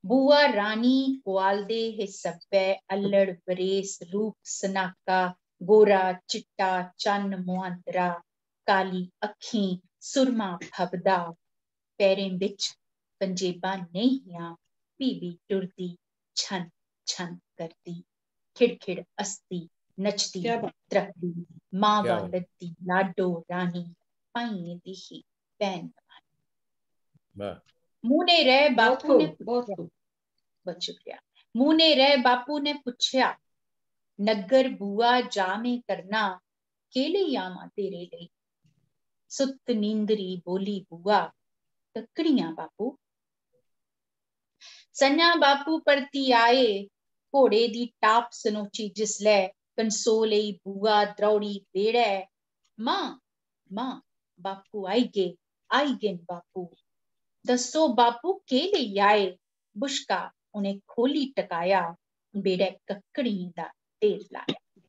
बुआ रानी कुआलदे हे सब्बै, अल्लड़ बरेस रूप सनाका, गोरा चिट्टा चन्न मुहांदरा, काली अक्खीं सुरमा फबदा, पैरें बिच पंजेबां नेईं हियां, फ्ही बी टुरदी छन छन करदी, खिड़खिड़ हसदी नचदी क्या बात। त्रपदी, मां क्या वा बात। लद्दी लाडो रानी, पाइयें दी ही भैन नमानी। वाह। मूने रह बहुत बापू ने खूब, बहुत पुच्छेआ। खूब। बहुत शुक्रिया। मूने रह बापू ने पुच्छेआ, नग्गर बुआ जा में करना, केह् लेई आवां तेरे लेई? सुत्त नींदरी बोली बुआ, कक्कड़ियां बापू। संञा बापू परती आए, घोड़े दी टाप सनोची जिसलै, कंसोल लेई बुआ द्रौड़ी बेड़ै। मां, मां, बापू आई गे, आई गे न बापू। दस्सो बापू केह् लेई आए? बुशका उ'नें खोह्ली टकाया, बेड़ै कक्कड़ियें दा ढेर लाया।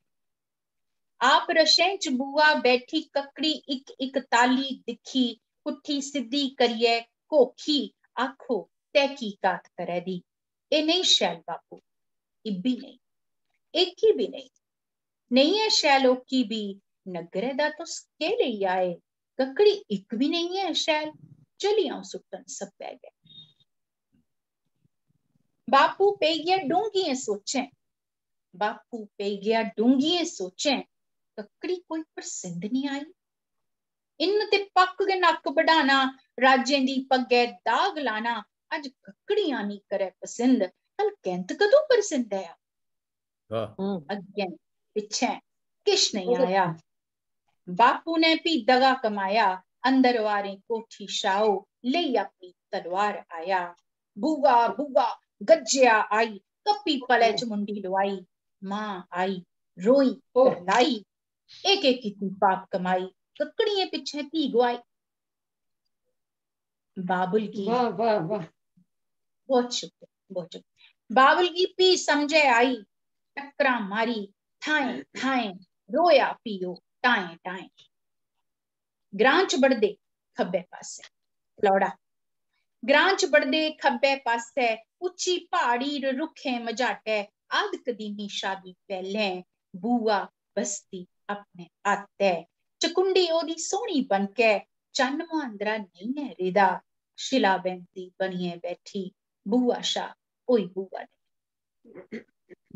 आप रशें च बुआ बैठी कक्कड़ी इक इक ताली दिक्खी, पुट्ठी सिद्धी करियै घोखी, आखो तैह्कीकात करै दी। एह् नेईं शैल बापू, इब्बी नेईं, एह्की बी नेईं। नेईं ऐ शैल ओह्की बी, नग्गरै दा तुस केह् लेई आए? कक्कड़ी इक बी नेईं ऐ शैल, चली अ'ऊं सुट्टन सब्बै गै। बापू पेई गेआ डूंह्गियें सोचें, बापू पेई गेआ डूंह्गियें सोचें, कक्कड़ी कोई परसिंद निं आई। इन्न ते पक्क गै नक्क बढाना, राजें दी पग्गै दाग लाना, अज्ज कक्कड़ी आनी करै पसिंद, कल कैंत कदूं परसिंद ऐ? वाह। अग्गें पिच्छें किश नेईं आया। बापू ने भी दगा कमाया, अंदर वारें कोठी शाओ, लेई अपनी तलवार आया। बुआ, बुआ, गज्जेआ आई, कप्पी पलै च मुंडी लुआई। मां आई, रोई, ओह। करलाई, एह् केह् कीती पाप कमाई, कक्कड़ियें पिच्छें धी गुआई। बाबुल गी वाह, वाह, वाह। बहुत शुक्रिया, बहुत शुक्रिया। बाबुल गी भी समझै आई, टक्करां मारी थाएं थाएं, रोया भी ओह् टाएं टाएं। ग्रां च बड़दे खब्बै पासै, लौड़ा। ग्रां च बड़दे खब्बै पासै, उच्ची प्हाड़ी र रुक्खें मझाटै, आद कदीमी शा बी पैह्लें बुआ बसदी अपने आतै। चकुंडी ओह्दी सोह्नी बनकै, चन्न मुहांदरा नेईं ऐ रेदा। शिला बैंती बनियै बैठी, बुआ शा होई बुआ नेईं।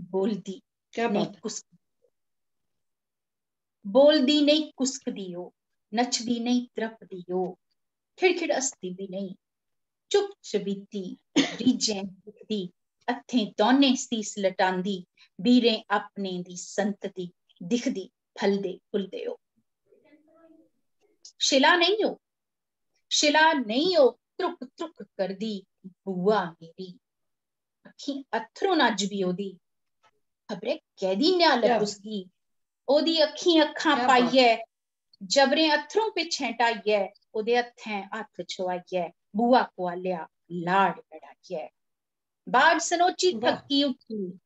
बोलदी क्या नेईं बात है। कुस, बोलदी नेईं कुसकदी ओह्, नचदी नेईं त्रपदी ओह्, खिड़खिड़ हसदी बी नेईं। चुप चबीती रीझें दिखदी, हत्थें दौनें सीस लटांदी, बीरें अपने दी संतदी दिखदी, फलदे फुलदे ओह्। शिला नेईं ओह्, शिला नेईं ओह् त्रुक त्रुक करदी बुआ मेरी। अक्खीं अत्थरूं न अज्ज बी ओह्दी, खबरै कैह्दी न्यालत क्या? उसगी। ओह्दी अक्खीं अक्खां क्या बात? पाइयै, जबरें अत्थरूं पिच्छें ढाइयै, ओह्दे हत्थें हत्थ छुआइयै, बुआ कुआलेआ लाड़ लड़ाइयै। बाज सनोची वाह। थक्की उठी,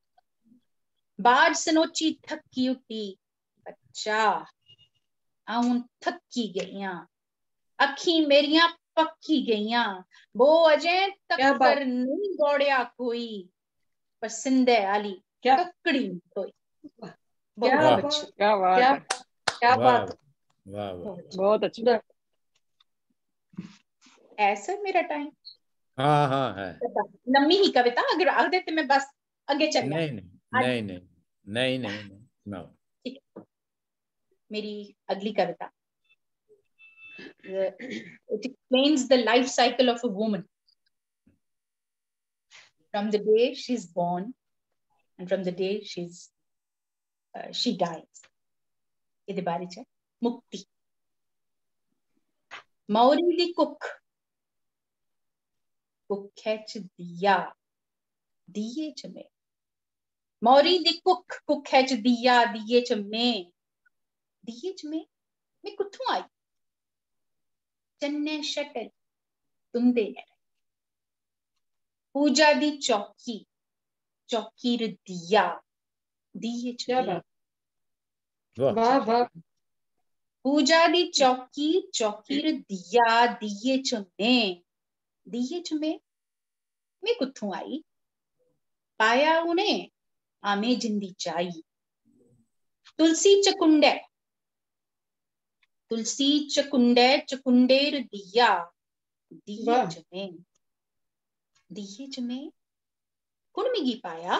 बाज सनोची थक्की उठी, बच्चा, अ'ऊं थक्की गेई आं। अक्खीं मेरियां पक्की गेइयां, बो अजें तक्कर नेईं गौड़ेआ कोई, पर सिंधै आह्ली कक्कड़ी निं थ्होई। क्या बात, क्या बात, क्या बात। वाह, वाह। बहुत अच्छा। ऐसा मेरा टाइम। हाँ, हाँ, है। लम्मी ही कविता, अगर आखदे ते मैं बस अग्गे चली नहीं, नहीं, नहीं, नहीं, नहीं, नहीं, नहीं, ना। मेरी अगली कविता, it explains the life cycle of a woman from the day she's born and from the day she's uh, she dies। एह्दे बारे च मुक्ति। मौरी दी कुक्ख, कुक्खै च दिया, दिये च में। मौरी दी कुक्ख, कुक्खै च दिया, दिये च में। दिये च में, में कुत्थों आई? चन्नै शटल तुंदे नै। पूजा दी चौकी, चौकी र दिया, दिये च में। वाह, वाह। पूजा दी चौकी, चौकी र दिया, दिये च में। दिये च में, में कुत्थों आई? पाया उ'नें आमे जिंदी चाही। तुलसी चकुंडै, तुलसी चकुंडै, चकुंडे र दिया, दिये च में, दिये च में। कुण मिगी पाया?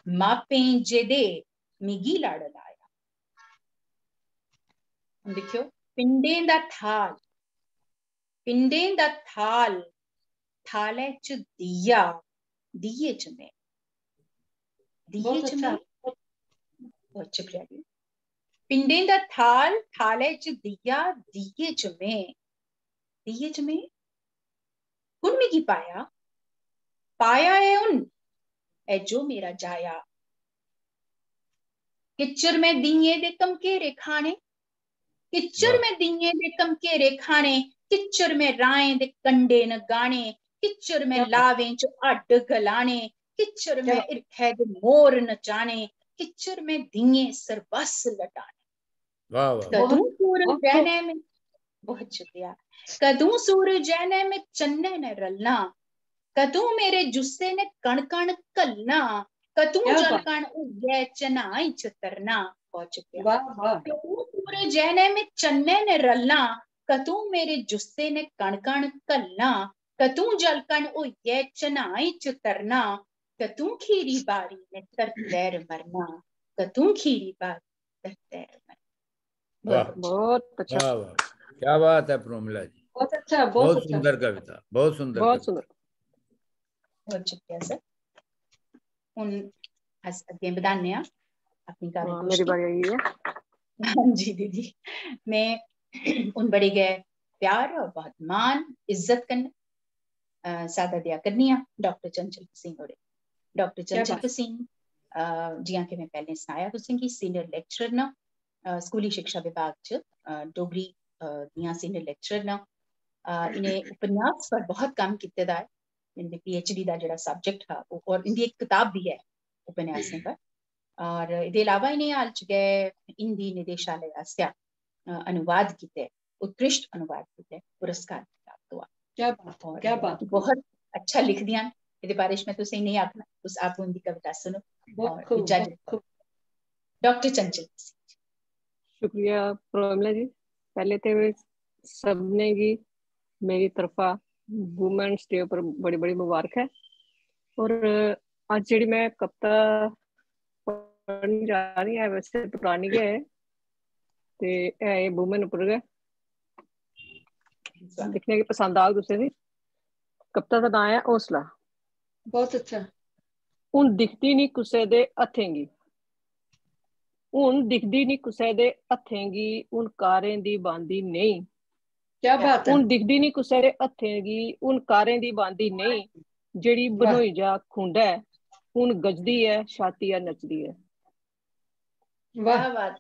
मापें जेदे मिगी लड़ लाया। दिक्खेओ, पिंडें दा थाल, पिंडें दा थाल, थालै च दिया, दिये च में। दिये च में। बहुत शुक्रिया जी। पिंडें दा थाल, थालै च दिया, दिये च में। दिये च में। कुण मिगी पाया? पाया ऐ उन, ऐ जो मेरा जाया। किच्चर में दिये दे कमकेरे खाने, किच्चर में दिये दे कमकेरे खाने, किच्चर में राहें दे कंडे न गाने, किच्चर में लावें च हड्ड गलाने, किच्चर में हिरखै दे मोर नचाने, किच्चर में दिये सरबस लटाने। वाह, वाह। कदूं सूरजै नै में, बहुत शुक्रिया, कदूं सूरजै नै में चन्नै नै रलना, कदूं मेरे जुस्से ने कण कण घलना, कदूं जलकण होइयै चन्हाई च तरना। बहुत शुक्रिया। कदूं सूरजै नै में चन्नै नै रलना, कदूं मेरे जुस्से ने कण कण घलना, कदूं जलकण होइयै चन्हाई च तरना, कदूं खीरी बारी ने धरतै र मरना, कदूं खीरी बारी धरतै र मरना। वाह। बहुत अच्छा। वाह, वाह। क्या बात है प्रोमिला जी। बहुत अच्छा, बहुत सुंदर कविता, बहुत सुंदर। बहुत सुंदर। बहुत शुक्रिया सर। हुन अस अग्गें बधाने आं अपनी काव्य गोष्ठी। मेरी बारी आई है। हां जी दीदी, मैं हुन बड़े गै प्यार और बहुत मान इज्जत कन्नै सादा देआ करनी आं डॉक्टर चंचल पसीन होरें। डॉक्टर चंचल पसीन, जियां कि मैं पैह्लें सनाया तुसेंगी, senior lecturer न स्कूली शिक्षा विभाग च, डोगरी दियां senior lecturer न। इ'नें उपन्यास पर बहुत कम्म कीते दा ऐ। इंदी पीएचडी दा जेह्ड़ा subject हा, और इंदी इक कताब भी ऐ उपन्यासें पर। और एह्दे अलावा इ'नें हाल च गै हिंदी निदेशालय आसेआ अनुवाद कीते, उत्कृष्ट अनुवाद कीते पुरस्कार प्राप्त हुआ। क्या बात, क्या बात। बहुत अच्छा लिखदियां न। एह्दे बारे च मैं तुसें नेईं आखना, तुस आपूं इंदी कविता सुनो। और इजाजत। डॉक्टर चंचल। शुक्रिया प्रोमिला जी। पैह्ले ते सबने गी मेरी तरफा Women's Day उप्पर बड़ी बड़ी मुबारक ऐ। और अज्ज जेह्ड़ी मैं कविता पढ़न जा रही ऐ, वैसे परानी गै ऐ ते ऐ एह् women उप्पर गै। दिक्खने आं कि पसंद आग तुसें गी। कविता दा नांऽ ऐ हौसला। बहुत अच्छा। हून दिखदी निं कुसै दे हत्थें गी, हून दिखदी निं कुसै दे हत्थें गी, हून कारें दी बांदी नेईं। क्या बात है। हून दिखदी निं कुसै दे हत्थें गी, हून कारें दी बांदी नेईं, जेह्ड़ी बनोई जा खुंडै, हून गजदी ऐ छातिया नचदी ऐ। वाह। क्या बात,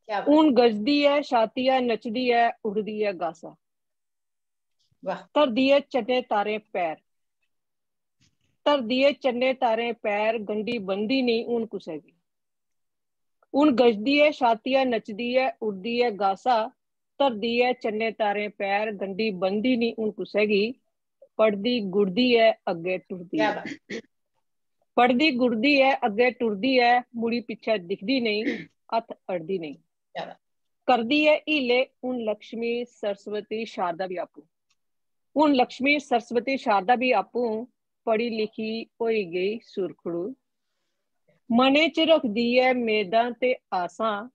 क्या बात। हून गजदी ऐ छातिया नचदी ऐ, उड़दी ऐ गासा। वाह। धरदी ऐ चन्ने तारें पैर, धरदी ऐ चन्ने तारें पैर, गंढी बनदी नेईं हून कुसै गी। हून गजदी ऐ छातिया नचदी ऐ, उड़दी ऐ गासा, धरदी ऐ चन्ने तारें पैर, गंढी बनदी निं हून कुसै गी, पढ़दी गुड़दी ऐ अग्गें टुरदी ऐ। पढ़दी गुड़दी ऐ अग्गें टुरदी ऐ, मुड़ी पिच्छें दिखदी नेईं, हत्थ अड़दी नेईं। करदी ऐ हीले हून लक्ष्मी सरस्वती शारदा बी आपूं। हून लक्ष्मी सरस्वती शारदा बी आपूं पढ़ी लिखी होई गेई सुरखड़ू। मनै च रखदी ऐ मेदां ते आसां,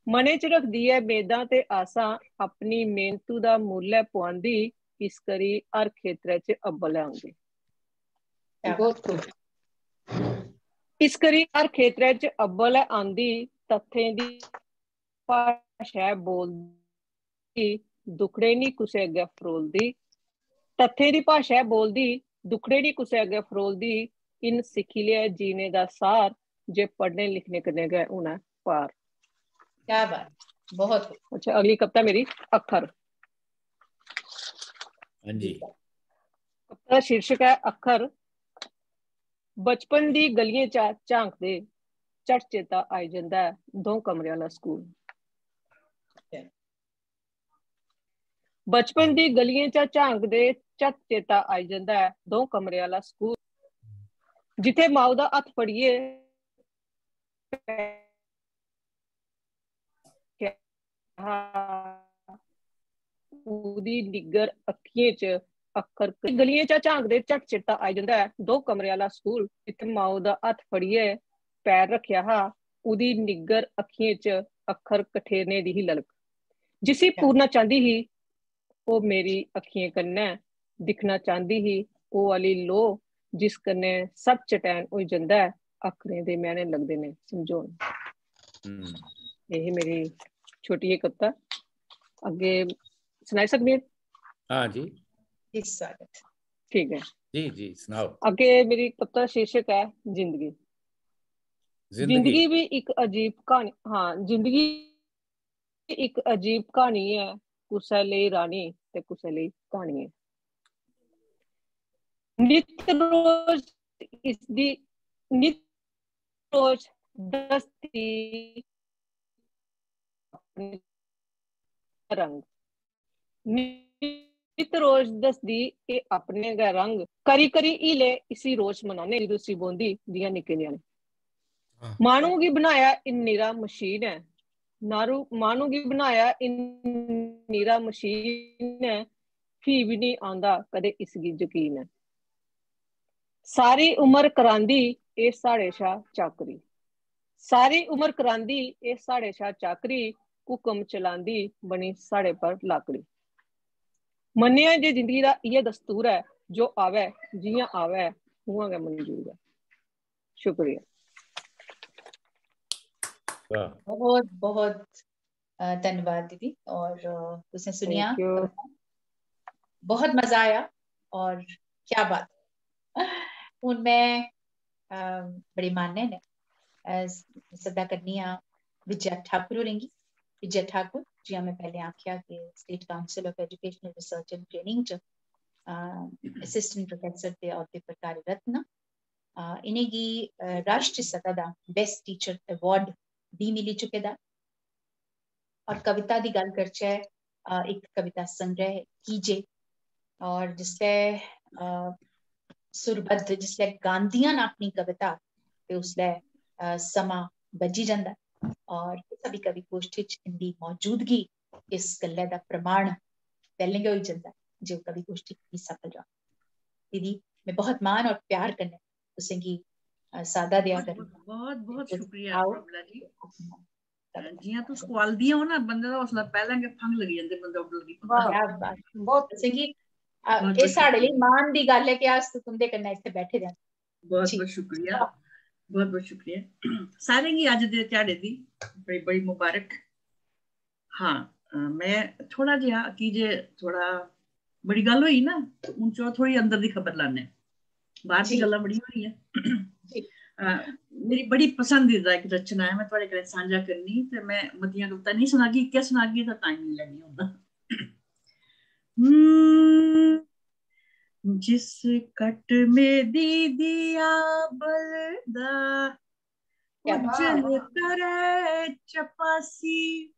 मनै च रखदी ऐ मेदां ते आसां, अपनी मेहनतू दा मुल्ल ऐ पुआंदी, इस करी हर खेतरै च अव्वल ऐ औंदी। बहुत खूब। इस करी हर खेतरै च अव्वल ऐ आंदी, तत्थें दी भाशा ऐ बोलदी, दुखड़े निं कुसै अग्गें फरोलदी। तत्थें दी भाशा ऐ बोलदी, दुखड़े निं कुसै अग्गें फरोलदी। इन सिक्खी लेआ जीने दा सार, जे पढ़ने लिखने कन्नै गै होना ऐ पार। क्या बात, बहुत खूब। अच्छा, अगली कविता मेरी अक्खर। हां जी। कविता दा शीर्षक ऐ अक्खर। बचपन दी गलियें चा झांकदे झट चेता आई जंदा ऐ दो कमरे आह्ला स्कूल। बचपन दी गलियें चा झांकदे झट चेता आई जंदा ऐ दो कमरे आह्ला स्कूल, जित्थै माऊ दा हत्थ फड़ियै हा, ओह्दी निग्गर अक्खियें च अक्खर। गलियें चा झांकदे झट चेता आई जंदा ऐ दो कमरे आह्ला स्कूल, जित्थै माऊ दा हत्थ फड़ियै पैर रक्खेआ हा। ओह्दी निग्गर अक्खियें च अक्खर कठेरने दी ही ललक, जिसी पूरना चांह्दी ही ओह् मेरी अक्खियें कन्नै, दिक्खना चांह्दी ही ओह् आह्ली लोऽ, जिस कन्नै सब चटैन होई जंदा ऐ, अक्खरें दे मैह्ने लगदे न समझोन। हम्म। एह् ही मेरी छोटी जेही कविता। अग्गें सनाई सकनी आं? हां जी। जी, स्वागत। ठीक ऐ, जी जी, सनाओ। अग्गें मेरी कविता दा शीर्षक ऐ जिंदगी। जिंदगी। जिंदगी बी इक अजीब क्हानी। हां, जिंदगी इक अजीब क्हानी ऐ, कुसै लेई रानी ते कुसै लेई क्हानी ऐ। नित रोज इसदी, नित रोज दसदी अपने रंग, नित रोज दसदी एह् अपने गै रंग। करी करी हीले इसी रोज मनाने, जिद उसी बौंह्दी जि'यां निक्के ञ्याणे। हां। माह्नू गी बनाया इन्नीरा मशीन ऐ, नारू, माह्नू गी बनाया इन्नीरा मशीन ऐ, फ्ही बी निं आंदा कदें इसगी यकीन ऐ। सारी उमर करांदी एह् साढ़े शा चाकरी, सारी उमर करांदी एह् साढ़े शा चाकरी, हुकम चलांदी बनी साढ़े पर लाकड़ी। मन्नेआ जे जिंदगी दा इ'यै दस्तूर ऐ, जो आवै जि'यां आवै उ'आं गै मंजूर ऐ। शुक्रिया। वाह। बहुत बहुत अ, धन्यवाद दीदी। और अ, तुसें सुनिया, Thank you। बहुत मजा आया और क्या बात। हून में अ, बड़े मानै ने अ, सद्दा करनी आं विजय ठाकुर होरें गी। विजय ठाकुर, जि'यां में पैह्लें आखेआ कि State Council of Educational Research and Training च असिस्टेंट प्रोफेसर दे औह्दे पर कार्यरत न। अ, इ'नेंगी अ, राष्ट्री सतह दा बेस्ट टीचर अवार्ड बी मिली चुके दा। और कविता दी गल्ल करचै, अ, इक कविता संग्रह कीजे, और जिसलै अ, सुरबद्ध, जिसलै गांदियां न अपनी कविता, ते उसलै अ, समां बज्जी जंदा ऐ। और इस कवि गोष्ठी च इंदी मौजूदगी इस गल्लै दा प्रमाण पैह्लें गै होई जंदा ऐ जे ओह् कवि गोष्ठी गी सफल रहा। दीदी, में बहुत मान और प्यार कन्नै तुसेंगी अ, सादा देआ बहुत करनी बहुत- बहुत बहुत तुस शुक्रिया आओ। प्रमिला जी। अपना अ, जियां तुस कुआलदियां हो ना, बंदे दा हौसला पैह्लें गै फंग लगी जंदे, बंदा उड्डल गी वाह। क्या बात। बहुत तुसेंगी अ, बहुत एह् बहुत साढ़े लेई शुक्रिया। मान दी गल्ल ऐ कि अस तुं'दे कन्नै इत्थै बैठे दे आं। बहुत जी। बहुत शुक्रिया, बहुत बहुत शुक्रिया। सारें गी अज्ज दे ध्याड़े दी बड़ी बड़ी मुबारक। हाँ, अ, में थोड़ा जेहा, की जे थोड़ा बड़ी गल्ल होई ना, ते हून चलो थोड़ी अंदर दी खबर लाने। बाहर दी जी। गल्लां बड़ियां होई गेइयां। जी। अ, मेरी बड़ी पसंदीदा इक रचना ऐ, में थुआढ़े कन्नै सांझा करनी, ते में मतियां कविता नेईं सनागी, इक्कै सनागी तां टाइम नेईं लैनी होंदा। हम्म, जिस कटमे दी दिया बलदा, क्या बात। उज्जल करे चपासी।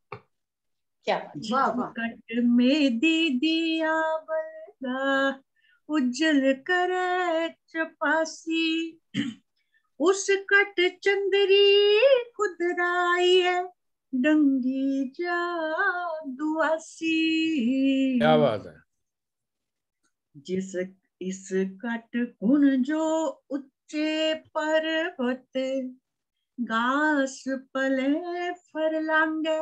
क्या बात। वाह, वाह। घट मेदी दिया बलदा उज्जल करे चपासी, उस घट चंदरी खुदराई है डंगी जा दुआसी। क्या बात है। जिस इस घट कुण जो उच्चे पर्वत गास पले फरलांगे,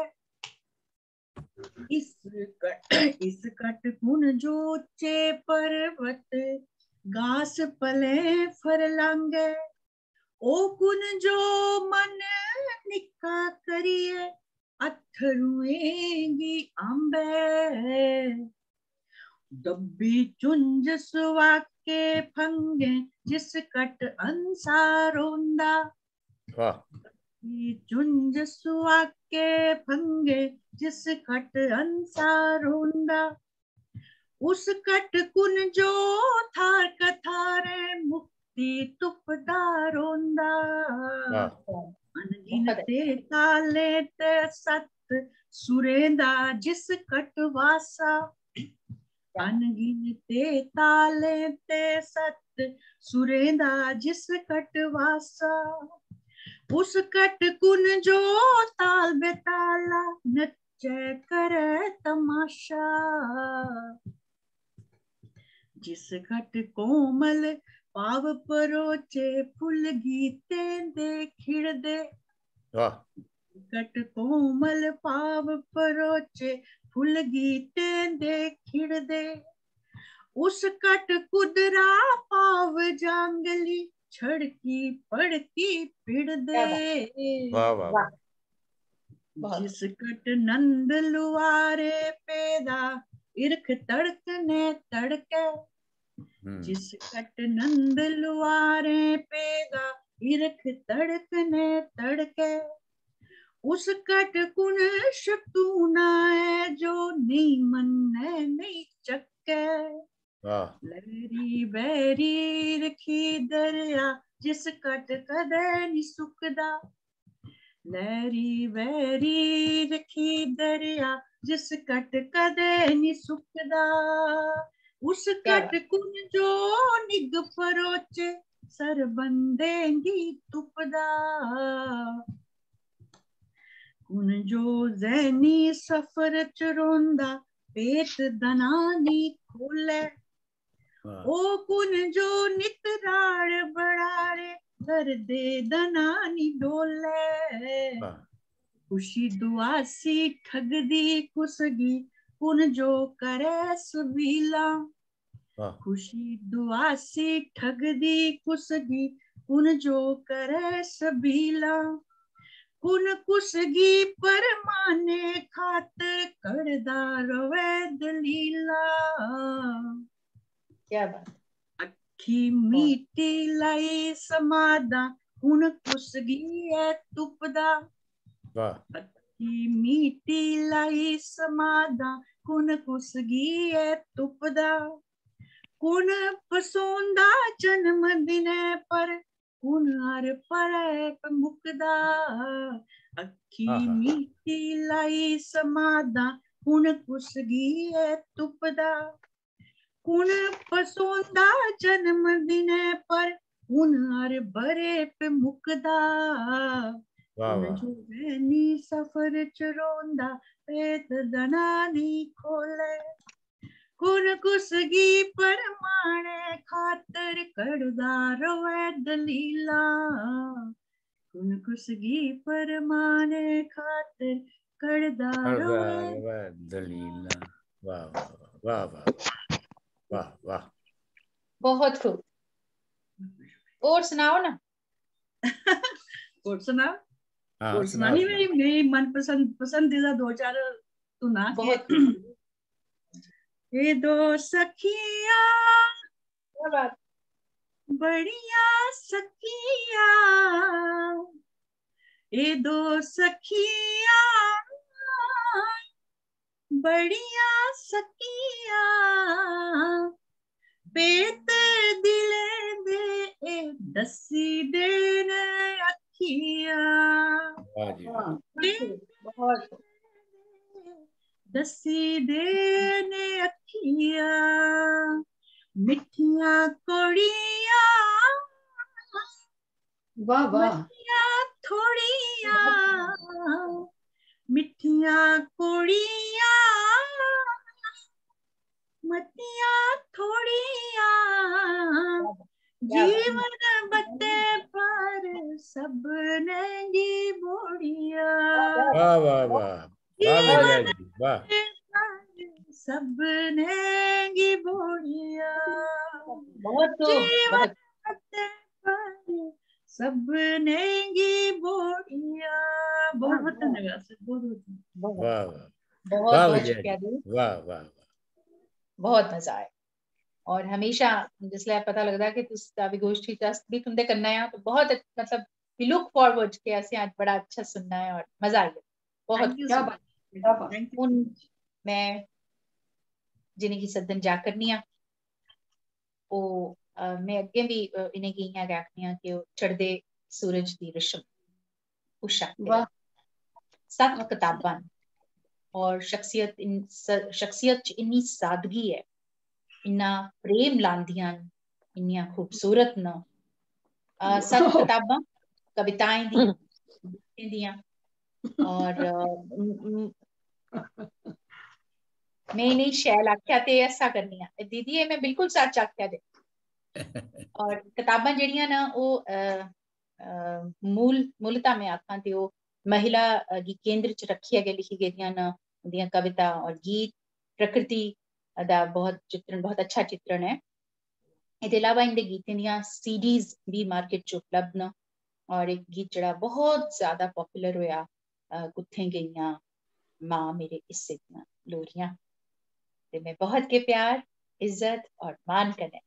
इस घट इस घट कुण जो उच्चे पर्वत गास पले फरलांगे, ओ कुण जो मन निक्का करिए अथरुएं गी आंबे, दब्बी चुंझ सुआके फंगे जिस घट अंसा रोंदा। वाह। दब्बी चुंझ सुआके फंगे जिस घट अंसा रोंदा, उस घट कुण जो थार कथारे मुक्ति तुपदा रोंदा। वाह। अनगिनते ताले ते सत सुरें दा जिस घट वासा, अनगिनते ताले ते सत सुरें दा जिस घट वासा, उस घट कुण जो ताल बेताला नच्चे करे तमाशा। जिस घट कोमल पाव परोचे फुल गीतें दे खिड़दे, वाह। घट कोमल पाव परोचे फुल गीतें दे खिड़दे, उस घट कुदरा पाव जांगली छड़की पड़की पिड़दे। वाह, वाह, वाह। बहुत। जिस घट नंद लुआरे पैदा इरख तड़कने तड़के, हम्म। जिस घट नंद लुआरे पैदा इरख तड़कने तड़के, उस घट कुण शतूना ऐ जो नेईं मन्ने नेईं चक्के। वाह। लहरी बहरी रखी दरिया जिस घट कदे नी सुकदा, लहरी बहरी रखी दरिया जिस घट कदे नी सुकदा, उस क्या घट कुण जो निग परोचे सरबंदें गी तुपदा। कुण जो जहनी सफर च रोंदा भेत दना नी खोले, वाह। ओ कुण जो नित राड़ बड़ारे करदे दना नी डोले। वाह। खुशी दुआसी ठगदी कुसगी कुण जो करे सबीला। वाह। खुशी दुआसी ठगदी कुसगी कुण जो करे सबीला। कुण कुसगी परमाने खातर कड़दा रवे दलीला। क्या बात। अखी मीठी लाई समादा कुण कुसगी ऐ तुपदा। वाह। अखी मीठी लाई समादा कुण कुसगी ऐ तुपदा। कुण पसोंदा जन्म दिनै पर कुण हर परै प मुकदा। अखी आहा। मीठी लाई समादा कुण कुसगी ऐ तुपदा। कुण पसोंदा जन्म दिनै पर कुण हर बरे प मुकदा। वाह, कुण वाह। जो जहनी सफर च रोंदा भेत दना नी खोले। कुण कुसगी परमाने खातर कड़दा रवे दलीला। कुण कुसगी परमाने खातर कड़दा कड़दा रवे। रवे दलीला। वाह, वाह, वाह, वाह, वाह। वाह, वाह। बहुत खूब। और सुनाओ ना। और सुना? हाँ, और सुना, सुनानी सुना। मेरी, मेरी मनपसंद, पसंदीदा दो चार धुना के। बहुत खूब। ये दो सखिया क्या बात। बड़िया सखिया, ये दो सखिया बड़िया सखिया, पेत दिले दे ए दसी देन अखिया। वाह जी, वाह। हाँ, बहुत खूब, बहुत खूब। दे ने अखियां, मिठियां कोड़ियां, वाह वाह। मतियां थोड़ियां, मिठियां कोड़ियां, मतियां थोड़ियां, क्या बात। जीवन बत्ते पर सबने गी बोड़िया। वाह वाह वाह वाह विजय जी वाह। सबने गी बोड़िया। बहुत खूब, जीवन बहुत बत्ते पर सबने गी बोड़िया। बहुत बहुत धन्यवाद सर, बहुत बहुत धन्यवाद। बहुत वाह वाह बहुत वाह बहुत विजय शुक्रिया जी जी, वाह वाह वाह। बहुत मजा आया। और हमेशा जिसलै पता लगदा कि तुस काव्य गोष्ठी च अस भी तुंदे कन्नै आं, तो बहुत अच्छ-, मतलब, we look forward कि असें अज्ज बड़ा अच्छा सुनना है और मजा आई गया बहुत। Thank you क्या so बात, much। क्या बात। Thank you। हून मैं जिनेंगी सद्दन जा करनी आं, ओह्, अ, में अग्गें बी, अ, इनेंगी इ'यां गै आखनी आं कि ओह् चढ़दे सूरज दी रश्म उषा वाह। सत्त कताबां न और शख्सियत इन-, स-, शख्सियत च इन्नी सादगी ऐ, इन्ना प्रेम लांदियां न, इन्नियां खूबसूरत न। अ, सत्त कताबां कविताएं दी, गीतें दियां और, अ, म-, म-, में इ'नेंगी शैल आखेआ ते ऐसा करनी आं। दीदी, एह् में बिल्कुल सच्च आखेआ जे। और कताबां जेह्ड़ियां न, ओह्, अ, अ, मूल, मूलतः में आखां ते ओह् महिला, अ, गी केंद्र च रक्खियै गै लिखी गेदियां न। उं'दियां कविता और गीत प्रकृति दा बहुत चित्रण, बहुत अच्छा चित्रण ऐ। एह्दे अलावा इं'दे गीतें दियां सीडीज बी मार्केट च उपलब्ध न और इक गीत जेह्ड़ा बहुत ज्यादा पॉपुलर होआ, अ, कुत्थें गेइयां मां मेरे हिस्से दियां लोरियां। ते में बहुत गै प्यार, इज्जत और मान कन्नै,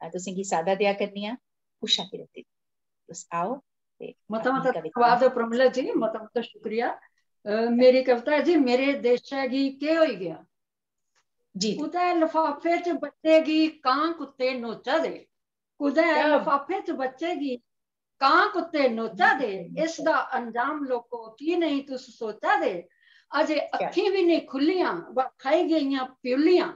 अ, तुसें गी सादा देआ करनी आं उषा किरत दी। तुस आओ ते मता अपनी मता कविता धन्यवाद प्रमिला जी, मता मता शुक्रिया। अ, मेरी कविता ऐ जी, मेरे देशै गी केह् होई गेआ? जी, जी। कुतै लफाफे च बच्चे गी कां कुत्ते नोचा दे, कुतै क्या लफाफे च बच्चे गी कां कुत्ते नोचा दे, इस दा अंजाम लोको की नेईं तुस सोचा दे? अजे अक्खीं बी नेईं खु'ल्लियां, ब-, खाई गेइयां प्युल्लियां।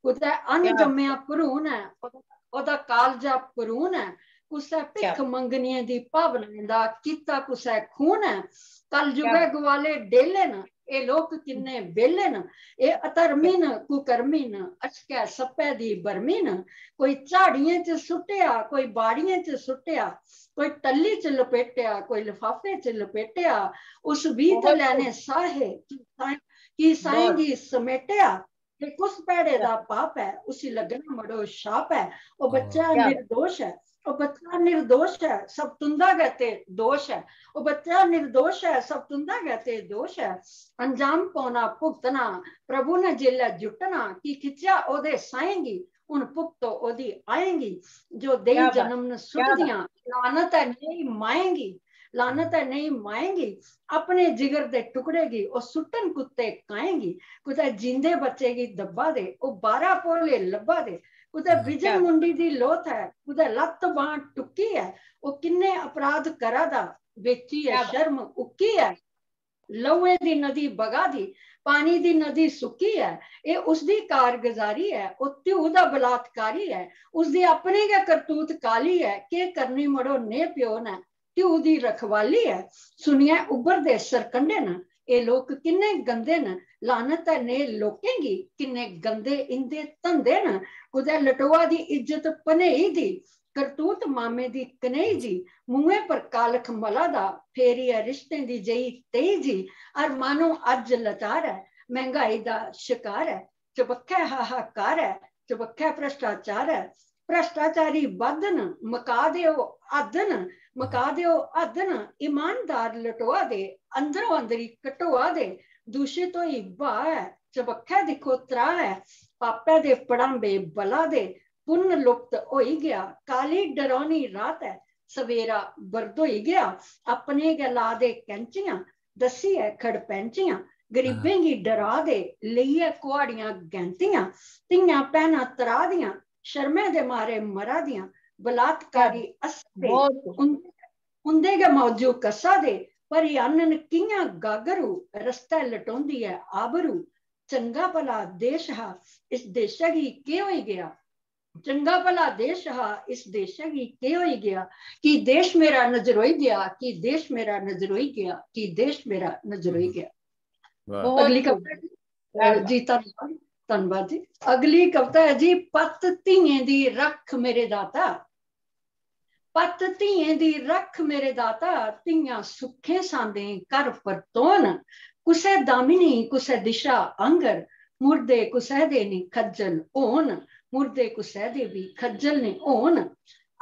कुतै अन क्या जम्मेआ भ्रूण ऐ, ओह्दा, ओह्दा कालजा भ्रूण ऐ। कुसै भिक्ख क्या मंगनिये दी भावनाएं दा कीता कुसै खून ऐ। कल क्या युगै गुआले डेले न, एह् लोक किन्ने बेले न। एह् अधर्मी न, कुकर्मी न, अशकै सप्पै दी बर्मी न। कोई झाड़ियें च सुट्टेआ, कोई बाड़ियें च सुट्टेआ, कोई टल्ली च लपेटेआ, कोई लफाफे च लपेटेआ। उस बी ते बहुत लैने साहे, की साएं, की साएं बहुत। गी समेटेआ। एह् कुस भैड़े दा पाप ऐ, उसी लग्गना मड़ो शाप ऐ। ओह् बच्चा क्या? निर्दोष ऐ, ओह् बच्चा निर्दोष ऐ, सब तुंदा गै ते दोष ऐ। ओह् बच्चा निर्दोष ऐ, सब तुंदा गै ते दोष ऐ। अंजाम पौना भुगतना, प्रभु ने जेल्लै जुट्टना, की खिच्चेआ ओह्दे साएं गी, हून भुगतो ओह्दी आएं गी। जो देई क्या बात, जन्म न क्या बात। सुटदियां, लानत ऐ नेही माएं गी, लानत ऐ नेही माएं गी। अपने जिगर दे टुकड़े गी ओह् सुट्टन कुत्ते काएं गी। कुतै जींदे बच्चे गी दब्बा दे, ओह् बारा भोले लब्भा दे। कुतै बिजन क्या? मुंडी दी लोथ ऐ, कुतै लत्त बांह टुक्की ऐ। ओह् किन्ने अपराध करा दा, बेची ऐ क्या बात। शर्म उक्की ऐ। लहुए दी नदी बगा दी, पानी दी नदी सुक्की ऐ। एह् उसदी कारगजारी ऐ, ओह् ध्यू दा बलात्कारी ऐ। उसदी अपनी गै करतूत काली ऐ, केह् करनी मड़ो नेह् प्यो नै, ध्यू दी रखवाली ऐ। सुनियै उब्भरदे सरकंडे न, एह् लोक किन्ने गंदे न। लानत ऐ नेह् लोकें गी, किन्ने गंदे इंदे धंदे न। कुतै लटोआ दी इज्जत भनेई दी, करतूत मामे दी कनेही जी। मुंहै पर कालख मला दा, फेरी ऐ रिश्तें दी जेही तेही जी। हर माह्नू अज्ज लचार ऐ, मैंह्गाई दा शकार ऐ। चबक्खै हाहाकार ऐ, चबक्खै भ्रश्टाचार ऐ। भ्रश्टाचारी बद्ध न, मका दे ओह् हद्द न, मका दे ओह् हद्द न। ईमानदार लटोआ दे, अंदरो अंदरी घटोआ दे। दूशत होई ब्हाऽ ऐ, चबक्खै दिक्खो त्राह् ऐ। पापै दे पड़ांबे बला दे, पुन्न लुप्त होई गेआ। काली डरौनी रात ऐ, सवेरा बरदोई गेआ। अपने गै ला दे कैंचियां, दस्सियै खड़पैंचियां। गरीबें गी डरा दे, लेइयै कुहाड़ियां गैंतियां। धियां भैनां त्राह् दियां, शर्मै दे मारे मरा दियां। बलात्कारी हस्सदे, बहुत। उंदे, उंदे गै मौजू कस्सा दे। भरी आह्नन कि'यां गागरू, रस्तै लटोंदी ऐ आबरू। चंगा भला देश हा, इस देशै गी केह् होई गेआ? चंगा भला देश हा, इस देशै गी केह् होई गेआ? कि देश मेरा नजरोई गेआ, कि देश मेरा नजरोई गेआ, कि देश मेरा नजरोई गेआ। वाह। अगली कविता जी, अ, जी, धन्नवाद, धन्नवाद जी। अगली कविता है जी, पत्त धियें दी रक्ख मेरे दाता, पत्त धियें दी रक्ख मेरे दाता, धियां सुखें सांदें घर परतोन, कुसै दामिनी कुसै दिशा आंगर, मुर्दे कुसै दे निं खज्जल होन, मुर्दे कुसै दे बी खज्जल निं होन।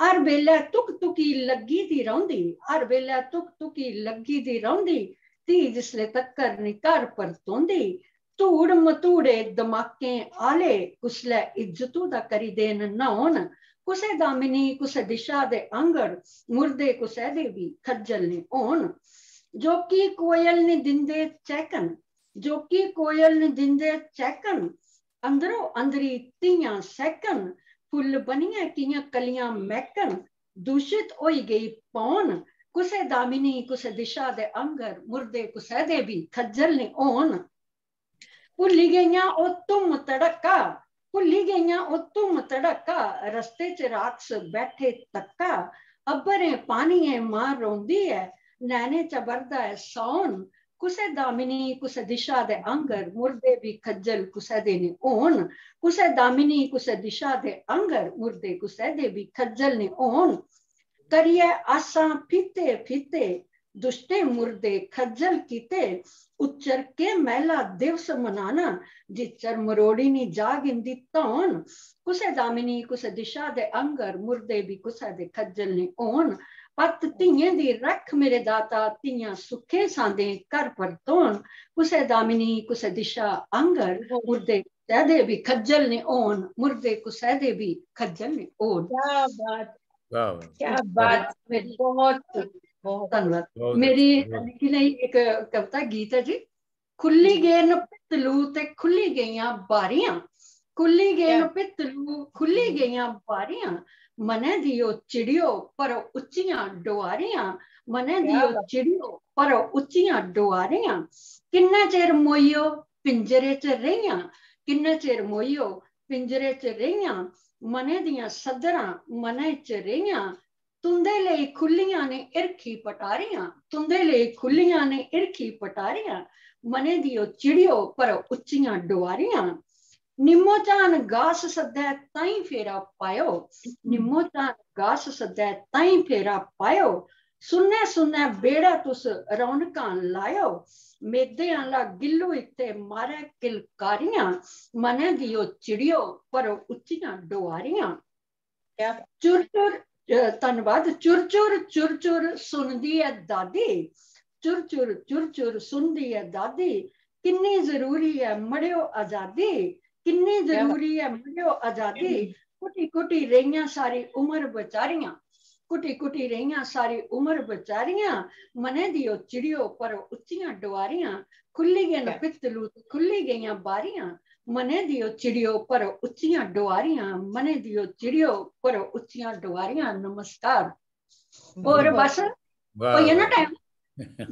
हर बेल्लै तुक तुकी लग्गी दी रौंह्दी, हर बेल्लै तुक तुकी लग्गी दी रौंह्दी, धी जिसले तक्कर निं घर परतोंदी, धूड़ मधूड़े दमाकें आह्ले कुसलै इज्जतू दा करी देन न्हौन, कुसै दामिनी कुसै दिशा दे आंगड़, मुर्दे कुसै दे बी खज्जल निं होन। जोकी कोयल निं दिंदे चैकन, जोकी कोयल निं दिंदे चैकन, अंदरो अंदरी धियां सैह्कन, फुल्ल बनियै कि'यां कलियां मैह्कन, दूशत होई गेई पौन, कुसै दामिनी कुसै दिशा दे आंगर, मुर्दे कुसै दे बी खज्जल निं होन। भुल्ली गेइयां ओह् धुम्म धड़क्का, भुल्ली गेइयां ओह् धुम्म धड़क्का, रस्ते च राक्स बैठे तक्का, अब्बरें पानियें मां रोंदी ऐ, नैनें चा बरदा ऐ सौन, कुसै दामिनी कुसै दिशा दे आंगर, मुर्दे बी खज्जल कुसै दे निं होन, कुसै दामिनी कुसै दिशा दे आंगर, मुर्दे कुसै दे बी खज्जल निं होन। करियै आसां फीते फीते, दुश्टें मुर्दे खज्जल कीते, उच्चर केह् मैह्ला दिवस मनाना, जिच्चर मरोड़ी निं जाग इंदी धौन, कुसै दामिनी कुसै दिशा दे आंगर, मुर्दे बी कुसै दे खज्जल निं होन। पत्त धियें दी रक्ख मेरे दाता, धियां सुखें सांदें घर परतोन, कुसै दामिनी कुसै दिशा आंगर, मुर्दे कुसै दे बी खज्जल निं होन, मुर्दे कुसै दे बी खज्जल निं होन। क्या बात, वाह, वाह। क्या बात, बहुत, बहुत। धन्यवाद। बहुत मेरी अच्छा, बहुत। लिखी नेही इक कविता गीत है जी। खुल्ली गे न पित्तलू ते खुल्ली गेइयां बारियां, खुल्ली गे न क्या? पित्तलू, खुल्ली गेइयां बारियां, मनै दियो चिड़ियो पर उच्चियां डुआरियां, मनै क्या दियो बात। चिड़ियो पर उच्चियां डुआरियां। किन्ना चिर मोइयो पिंजरे च रेहियां, किन्ना चिर मोइयो पिंजरे च रेहियां, मनै दियां सद्धरां मनै च रेहियां, तुंदे लेई खु'ल्लियां ने हिरखी पटारियां, तुंदे लेई खु'ल्लियां ने हिरखी पटारियां, मनै दियो चिड़ियो पर उच्चियां डुआरियां। निम्मो चान गास सद्दै ताईं फेरा पायो, निम्मो चान गास सद्दै ताईं फेरा पायो, सुन्ने सुन्ने बेड़ा तुस रौनकां लायो, मेदें आह्ला गिल्लू इत्थै मारै किलकारियां, मनै दियो चिड़ियो पर उच्चियां डुआरियां। क्या बात। चुर चुर, अ, धन्नवाद। चुर चुर, चुर चुर सुनदी ऐ दादी, चुर चुर, चुर चुर सुनदी ऐ दादी, किन्नी जरूरी ऐ मड़ेओ आजादी, किन्नी क्या बात। जरूरी ऐ मड़ेओ आजादी। घुटी घुटी रेहियां सारी उमर बचारियां, घुटी घुटी रेहियां सारी उमर बचारियां, मनै दियो चिड़ियो पर उच्चियां डुआरियां, खु'ल्ली गे न क्या? पित्तलू ते खु'ल्ली गेइयां बारियां, मनै दियो चिड़ियो पर उच्चियां डुआरियां, मनै दियो चिड़ियो पर उच्चियां डुआरियां। नमस्कार। और बहुत बस वाह, होई गेआ ना वाह। टाइम?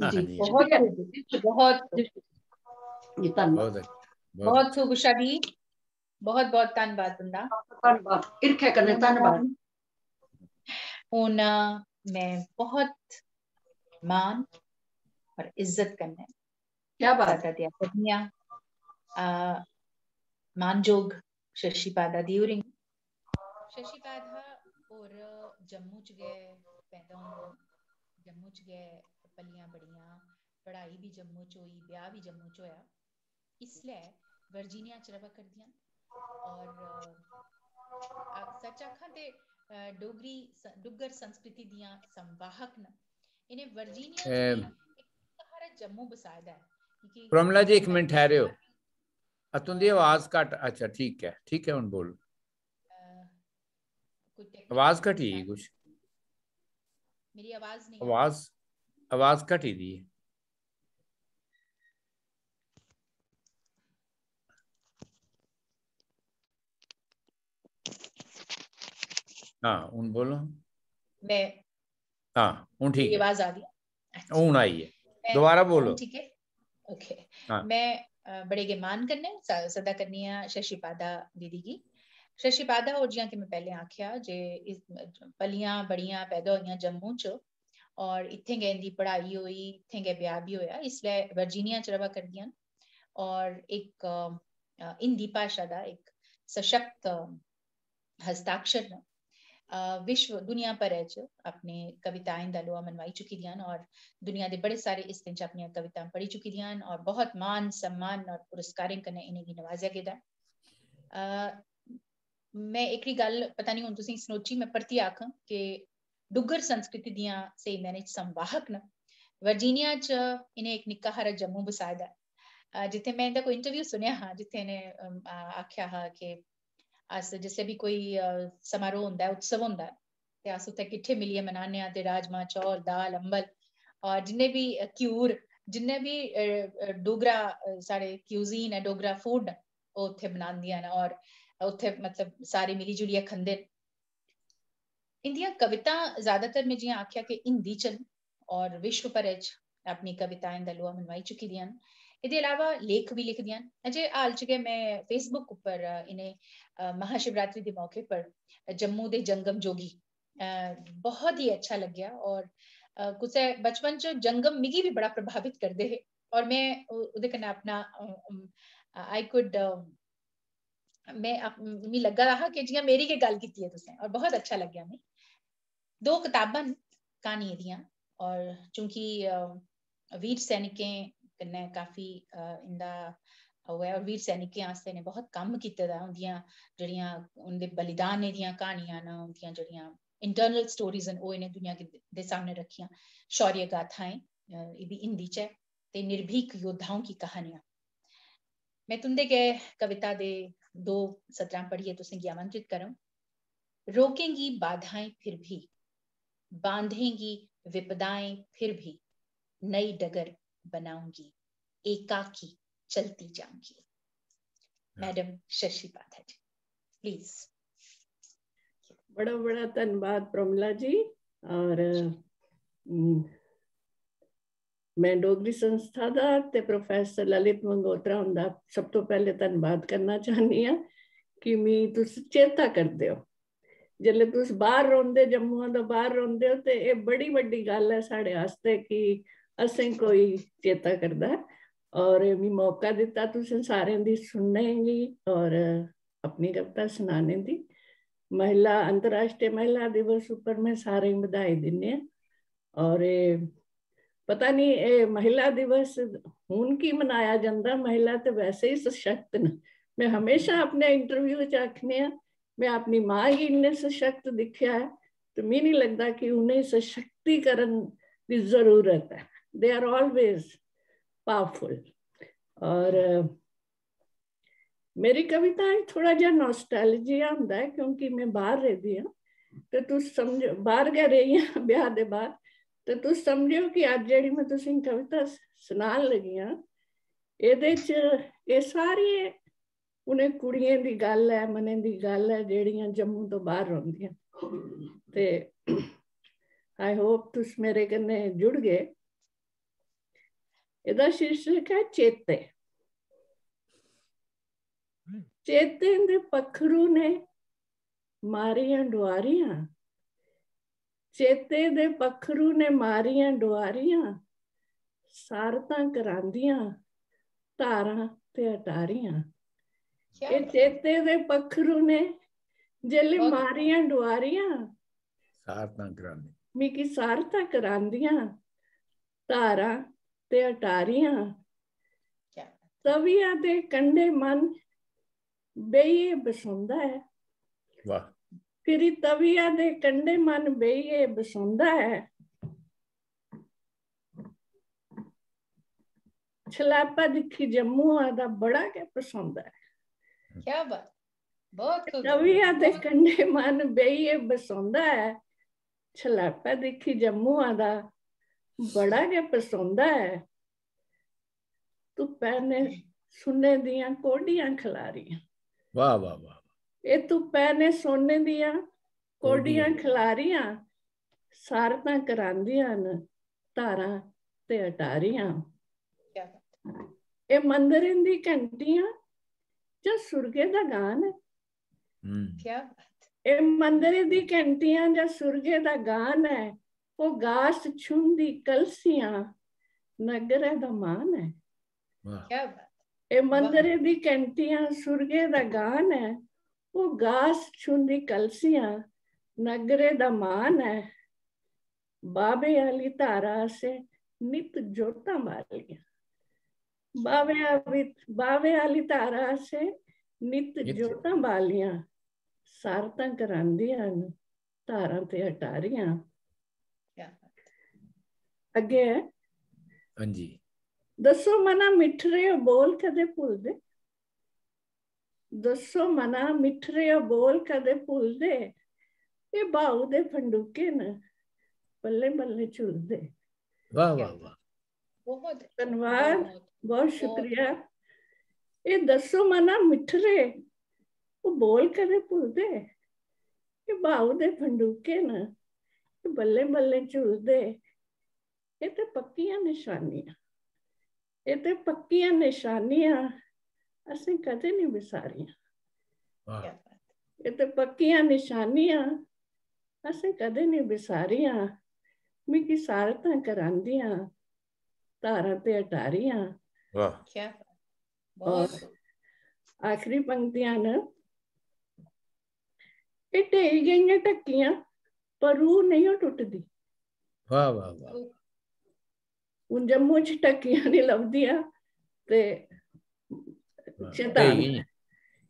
हाँ जी, जी। बहुत शुक्रिया। खूब, बहुत खूब, जी, धन्यवाद। बहुत अच्छा, बहुत बहुत अच्छा। खूब उषा जी, बहुत बहुत धन्यवाद तुंदा। धन्यवाद, हिरखै कन्नै धन्यवाद। हून मैं बहुत मान और इज्जत कन्नै क्या बात। दादा दिया पत्नियां, आ, मानजोग शशि पादा दी होरें गी। शशि पादा होर जम्मू च गै पैदा होंदे, जम्मू च गै पलियां बढ़ियां, पढ़ाई बी जम्मू च होई, ब्याह बी जम्मू च होया। इसलै वर्जीनिया च रवा करदियां न और, अ, सच आखां ते, अ, डोगरी स-, डुग्गर संस्कृति दियां संवाहक न। इ'नें वर्जीनिया च एम। नेईं, इक सारा जम्मू बसाए दा ऐ, क्योंकि प्रमला जी, इक मिनट ठैह्रेओ। आ, तुं'दी आवाज घट्ट, अच्छा, ठीक ऐ, ठीक ऐ, हून बोल। अ, कोई technical आवाज problem घटी ऐ। गेई कुछ। मेरी आवाज नहीं आ आवाज, आवाज घटी दी है। हाँ, हून बोलो। मैं, हाँ, हून ठीक मेरी है। आवाज आ रही है? अच्छा। हून आई है। मैं, दोबारा हून बोलो। ठीक है? ओके। हाँ। मैं अ, बड़े गै मान कन्नै स-, सदा करनी आं शशि पादा दीदी गी। शशि पादा होर, जि'यां कि में पैह्लें आखेआ जे इस, पलियां बड़ियां पैदा होइयां जम्मू च, और इत्थें गै इं'दी पढ़ाई होई, इत्थें गै ब्याह् बी होएआ। इसलै वर्जीनिया च र'वा करदियां न और इक, अ, अ, हिंदी भाशा दा इक सशक्त हस्ताक्षर न। अ, विश्व, दुनिया भरै च अपने कविताएं दा लोहा मनवाई चुकी दियां न और दुनिया दे बड़े सारे हिस्सें च अपनियां कवितां पढ़ी चुकी दियां न और बहुत मान सम्मान और पुरस्कारें कन्नै इ'नेंगी नवाजेआ गेदा ऐ। अ, में एह्कड़ी गल्ल, पता निं हून तुसेंगी सनोची, में परतियै आखङ कि डुग्गर संस्कृति दियां स्हेई मैह्ने च संवाहक न। वर्जीनिया च इ'नें इक निक्का हारा जम्मू बसाए दा ऐ। अ, जित्थै में इं'दा कोई इंटरव्यू सुनेआ हा, जित्थै इ'नें, अम, आ-, आखेआ हा कि अस जिसलै बी कोई, अ, समारोह होंदा ऐ, उत्सव होंदा ऐ, ते अस उत्थै किट्ठे मिलियै मनाने आं, ते राजमा चौल, दाल, अम्बल, और जिन्ने बी, अ, घ्यूर, जिन्ने बी, अ, अ, डोगरा, अ, साढ़े क्यूजीन ऐ, डोगरा फूड न, ओह् उत्थै बनांदियां न और उत्थै, मतलब, सारे मिली जुलियै खंदे न। इंदियां कवितां ज्यादातर, में जि'यां आखेआ कि हिंदी च न और विश्व भरै च अपनी कविताएं दा लोहा मनवाई चुकी दियां न। एह्दे अलावा लेख बी लिखदियां न। अजें हाल च गै में Facebook उप्पर, अ, इ'नें, अ, महाशिवरात्रि दे मौके पर जम्मू दे जंगम जोगी, अ, बहुत ही अच्छा लग्गेआ और, अ, कुसै बचपन च जंगम मिगी बी बड़ा प्रभावित करदे हे और में ओ-, ओह्दे कन्नै अपना, अ, अम, I could, अ, में अप-, मिगी लग्गा दा हा कि जि'यां मेरी गै गल्ल कीती ऐ तुसें, और बहुत अच्छा लग्गेआ मिगी। दो कताबां न क्हानियें दियां, और चूंकि, अ, वीर सैनिकें कन्नै काफी, अ, इं'दा ओह् ऐ, और वीर सैनिकें आस्तै इ'नें बहुत कम्म कीते दा, उं'दियां जेह्ड़ियां, उं'दे बलिदानें दियां क्हानियां न, उं'दियां जेह्ड़ियां इंटरनल स्टोरीज न, ओह् इ'नें दुनिया गी, दे सामने रक्खियां। शौर्य गाथाएं, अ, एह् बी हिंदी च ऐ, ते निर्भीक योद्धाओं की कहानियां। में तुं'दे गै कविता दे दो सतरां पढ़ियै तुसें गी आमंत्रित करङ। रोकेंगी बाधाएं फिर भी, बांधेंगी विपदाएं फिर भी, नई डगर बनाऊंगी, एकाकी चलती जाऊंगी। Madam Shashi Pathak ji, please. बड़ा बड़ा धन्यवाद प्रमिला जी। और, हम्म, मैं डोगरी संस्था दा ते प्रोफेसर ललित मंगोत्रा हुंदा सब तो पैह्ले धन्नवाद करना चाह्न्नी आं कि मी तुस चेता करदे ओ। जिसलै तुस बाह्र रौंह्दे, जम्मुआ दा बाह्र रौंह्दे ओ, ते एह् बड़ी बड्डी गल्ल ऐ साढ़े आस्तै कि असें कोई चेता करदा ऐ। और मी मौका दित्ता तुसें सारें दी सुनने गी और अपनी कविता सनाने दी। महिला, अंतर्राष्ट्रीय महिला दिवस उप्पर में सारें गी बधाई दिन्नी आं। और एह् पता नहीं, एह् महिला दिवस हून की मनाया जंदा? महिला ते वैसे ही सशक्त न। में हमेशा अपने इंटरव्यू च आखनी आं, में अपनी मां गी इन्ने सशक्त दिक्खेआ ऐ, ते मिगी नहीं लगदा कि उ'नें सशक्तिकरण दी जरूरत ऐ। They are always powerful। और मेरी कविताएं च थोड़ा जिहा नॉस्टैल्जिया होंदा ऐ, क्योंकि में बाहर रेह्दी आं, ते तुस समझो, बाहर गै रेही आं ब्याह दे बाद, ते तुस समझो कि अज्ज जेह्ड़ी में तुसेंगी कविता स-, सनान लगी आं, एह्दे च एह् सारी उ'नें कुड़ियें दी गल्ल ऐ, मनै दी गल्ल ऐ, जेह्ड़ियां जम्मू तो बाहर रौंह्दियां। ते I hope तुस मेरे कन्नै जुड़गे। एह्दा शीर्षक ऐ चेते। चेतें दे पक्खरू ने मारियां डुआरियां, चेते दे पक्खरू ने मारियां डुआरियां, सारतां करांदियां धारां ते अटारियां। क्या एह् बात। चेते दे पक्खरू ने जेल्लै बहुत मारियां डुआरियां, सारतां करांदी। मिगी सारतां करांदियां धारां ते अटारियां। क्या बात। तविया दे कंढे मन बेहियै बसोंदा ऐ। वाह। फिरी तविया दे कंढे मन बेहियै बसोंदा ऐ। छलैपा दिक्खी जम्मू आदा बड़ा गै पसंद ऐ। क्या बात, बहुत खूब। तविया दे कंढे मन बेहियै बसोंदा ऐ। छलैपा दिक्खी जम्मू आदा बड़ा गै पसंद ऐ। धुप्पै ने सुन्ने दियां कोडियां खलारियां। वाह, वाह, वाह। एह् धुप्पै ने सोने दियां कोडियां खलारियां, सारतां करांदियां न धारां ते अटारियां। क्या बात। एह् मंदरें दी घंटियां जां सुरगे दा गान ऐ। हम्म। क्या बात। एह् मंदरें दी घंटियां जां सुरगे दा गान ऐ। ओह् गास छुंदी कलसियां नगरै दा मान ऐ। वाह। क्या बात। एह् मंदरें दी घंटियां सुरगे दा गान ऐ। ओह् गास छुंदी कलसियां नगरै दा मान ऐ। बावे आह्ली धारा असें नित जोतां बालियां। बावे आह्ली, बावे आह्ली धारा असें नित नित। जोतां बालियां। सारतां करांदियां न धारां ते अटारियां। क्या बात। अग्गें हां जी। दस्सो मना मिठरे, ओह् बोल कदें भुलदे? दस्सो मना मिठरे, ओह् बोल कदें भुलदे? एह् ब्हाऊ दे फंडूके न, बल्लें बल्लें झुलदे। वाह वाह वाह। बहुत धन्यवाद, बहुत। बहुत शुक्रिया। एह् दस्सो मना मिठरे, ओह् बोल कदें भुलदे? एह् ब्हाऊ दे फंडूके न, एह् बल्लें बल्लें झुलदे। एह् ते पक्कियां नशानियां, एह् ते पक्कियां नशानियां असें कदें निं बिसारियां। वाह। क्या बात। एह् ते पक्कियां नशानियां असें कदें निं बिसारियां। मिगी सारतां करांदियां धारां ते अटारियां। वाह। क्या बात। बहुत और आखिरी पंक्तियां न। एह् ढेई गेइयां ढक्कियां, पर रूह नेईं ओह् टुटदी। वाह वाह वाह। हून जम्मू च ढक्कियां निं लभदियां ते वाह। शैतान। ढेई गेइयां।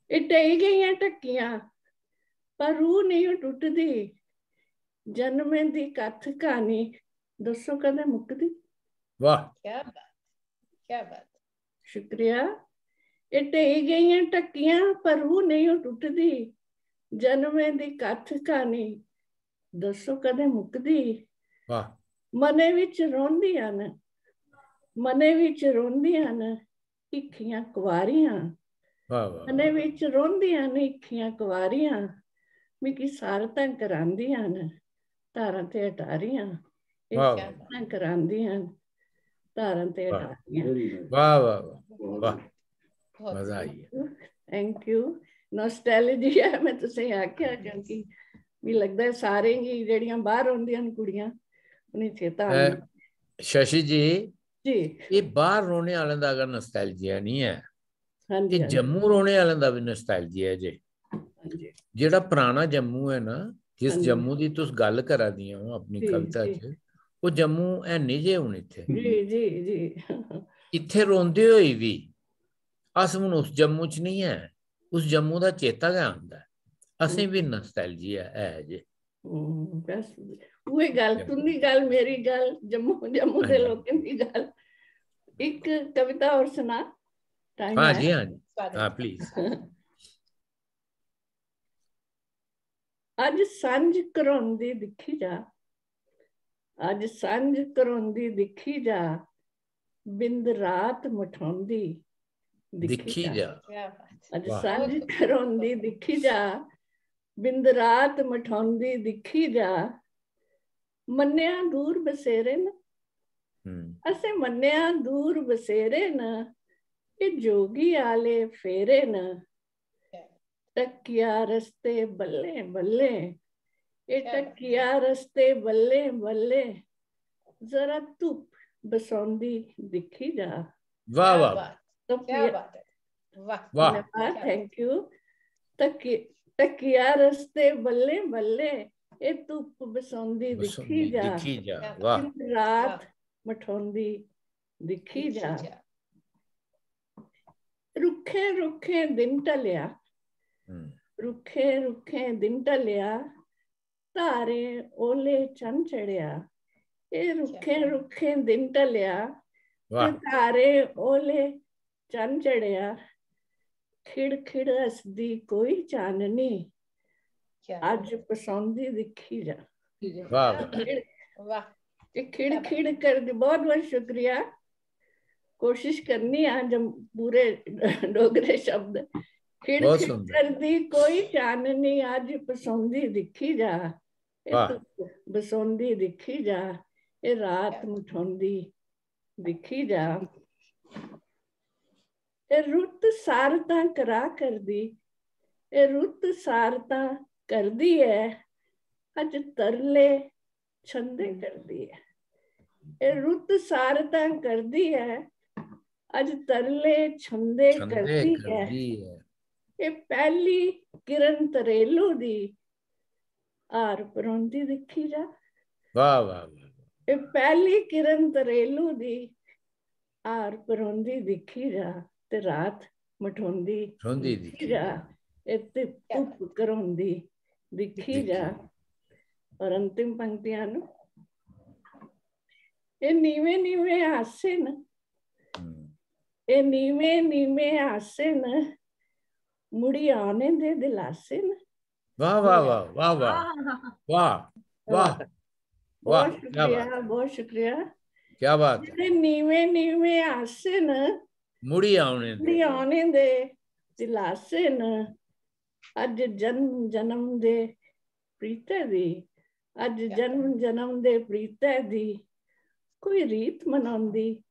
एह् ढेई गेइयां ढक्कियां, पर रूह नेईं ओह् टुटदी। जन्में दी कत्थ क्हानी दस्सो कदें मुकदी? वाह। क्या बात। क्या बात। शुक्रिया। एह् ढेई गेइयां ढक्कियां, पर रूह नेईं ओह् टुटदी। जन्में दी कत्थ क्हानी दस्सो कदें मुकदी? वाह। मनै बिच रौंह्दियां न, मनै बिच रौंह्दियां न हिक्खियां कुआरियां। वाह वाह। मनै बिच रौंह्दियां न हिक्खियां कुआरियां। मिगी सारतां करांदियां न धारां ते अटारियां। एह् वाह, वाह। सारतां करांदियां न धारां ते वाह। अटारियां। वाह वाह वाह। वाह। बहुत मजा आई गेआ। Thank U. नॉस्टैल्जिया ऐ, में तुसें गी आखेआ, क्योंकि मिगी लगदा ऐ सारें गी, जेह्ड़ियां बाहर रौंह्दियां न कुड़ियां, उ'नें गी चेता अ, आंदा। शशि जी, जी। एह् बाहर रौह्ने आह्लें दा अगर नॉस्टैल्जिया निं ऐ, हां जी, एह् हां जी। जम्मू रौह्ने आह्लें दा बी नॉस्टैल्जिया ऐ जे। हां जी। जेह्ड़ा पराना जम्मू ऐ ना, जिस हां जी। जम्मू दी तुस गल्ल करा दियां ओ अपनी जी, कविता जी। च, ओह् जम्मू है निं जे हून इत्थै। जी, जी, जी। इत्थै रौंह्दे होई बी अस हून उस जम्मू च निं ऐ, उस जम्मू दा चेता गै आंदा ऐ। असें बी नॉस्टैल्जिया ऐ जे। हम्म, बस उ'ऐ गल्ल, तुं'दी गल्ल, मेरी गल्ल, जम्मू, जम्मू दे हां जी। लोकें दी गल्ल। इक कविता होर सुना, टाइम हां है? जी, हां जी। स्वागत। हां, प्लीज। अज्ज संझ घरोंदी दिक्खी जा, अज्ज संझ घरोंदी दिक्खी जा, बिंद रात मठोंदी दिक्खी दिक्खी जा। जा। क्या बात। अज्ज वाह। संझ घरोंदी दिक्खी जा, बिंद रात मठोंदी दिक्खी जा। मन्नेआ दूर बसेरे न, हम्म। असें मन्नेआ दूर बसेरे न, एह् जोगी आह्ले फेरे न। ढक्किया रस्ते बल्लें बल्लें, एह् क्या बात। ढक्किया रस्ते बल्लें बल्लें, जरा धुप्प बसोंदी दिक्खी जा। वाह, क्या वाह, बात। तो क्या किया बात है। वाह। वाह। धन्यवाद, क्या थैंक यू। ढक्की, ढक्किया रस्ते बल्लें बल्लें, एह् धुप्प बसोंदी बसोंदी दिक्खी जा। दिक्खी जा। क्या बात। वाह। दिन रात वाह। मठोंदी दिक्खी जा। दिक्खी जा। रुक्खें रुक्खें दिन ढलेआ, हम्म। रुक्खें रुक्खें दिन ढलेआ, धारें ओले चन्न चढ़ेआ। एह् रुक्खें बात। रुक्खें दिन ढलेआ, ते वाह। धारें ओले चन्न चढ़ेआ। खिड़ खिड़ हसदी कोई चाननी, क्या अज्ज पसौंदी दिक्खी जा। वाह, वाह। खिड़, वाह। एह् खिड़ क्या बात। खिड़ करदी, बहुत बहुत शुक्रिया। कोशिश करनी आं जब पूरे डोगरे शब्द। खिड़ बहुत खिड़ सुंदर। करदी कोई चाननी, अज्ज पसौंदी दिक्खी जा। एह् वाह। धुप्प बसोंदी दिक्खी जा, एह् रात मठोंदी दिक्खी जा। ए रुत सारतां करा करदी, ए रुत सारतां करदी ऐ, अज तरले छंदे करदी ऐ। ए रुत सारतां करदी ऐ, अज तरले छंदे करदी ऐ। ए पहली किरण तरेलू दी, हार परोंदी दिक्खी जा। वाह वाह वाह। ए पहली किरण तरेलू दी, हार परोंदी दिक्खी जा, ते रात मठोंदी ठोंदी दिक्खी जा, ए ते धुप करोंदी दिक्खी जा। और अंतिम पंक्तियां न, ए नीवे नीवे हासे न, हम्म। ए नीवे नीवे हासे न, मुड़ी आने दे दिलासे न। वाह वाह वाह वाह वाह वाह वाह वाह, बहुत क्या बात शुक्रिया, बहुत शुक्रिया। क्या बात है। जेह्ड़े नीवे नीवे हासे न, मुड़ी आने दे मुड़ी आने दे दिलासे न। अज जन्म जन्म दे प्रीतै दी, अज जन्म जन्म दे प्रीतै दी, कोई रीत मनांदी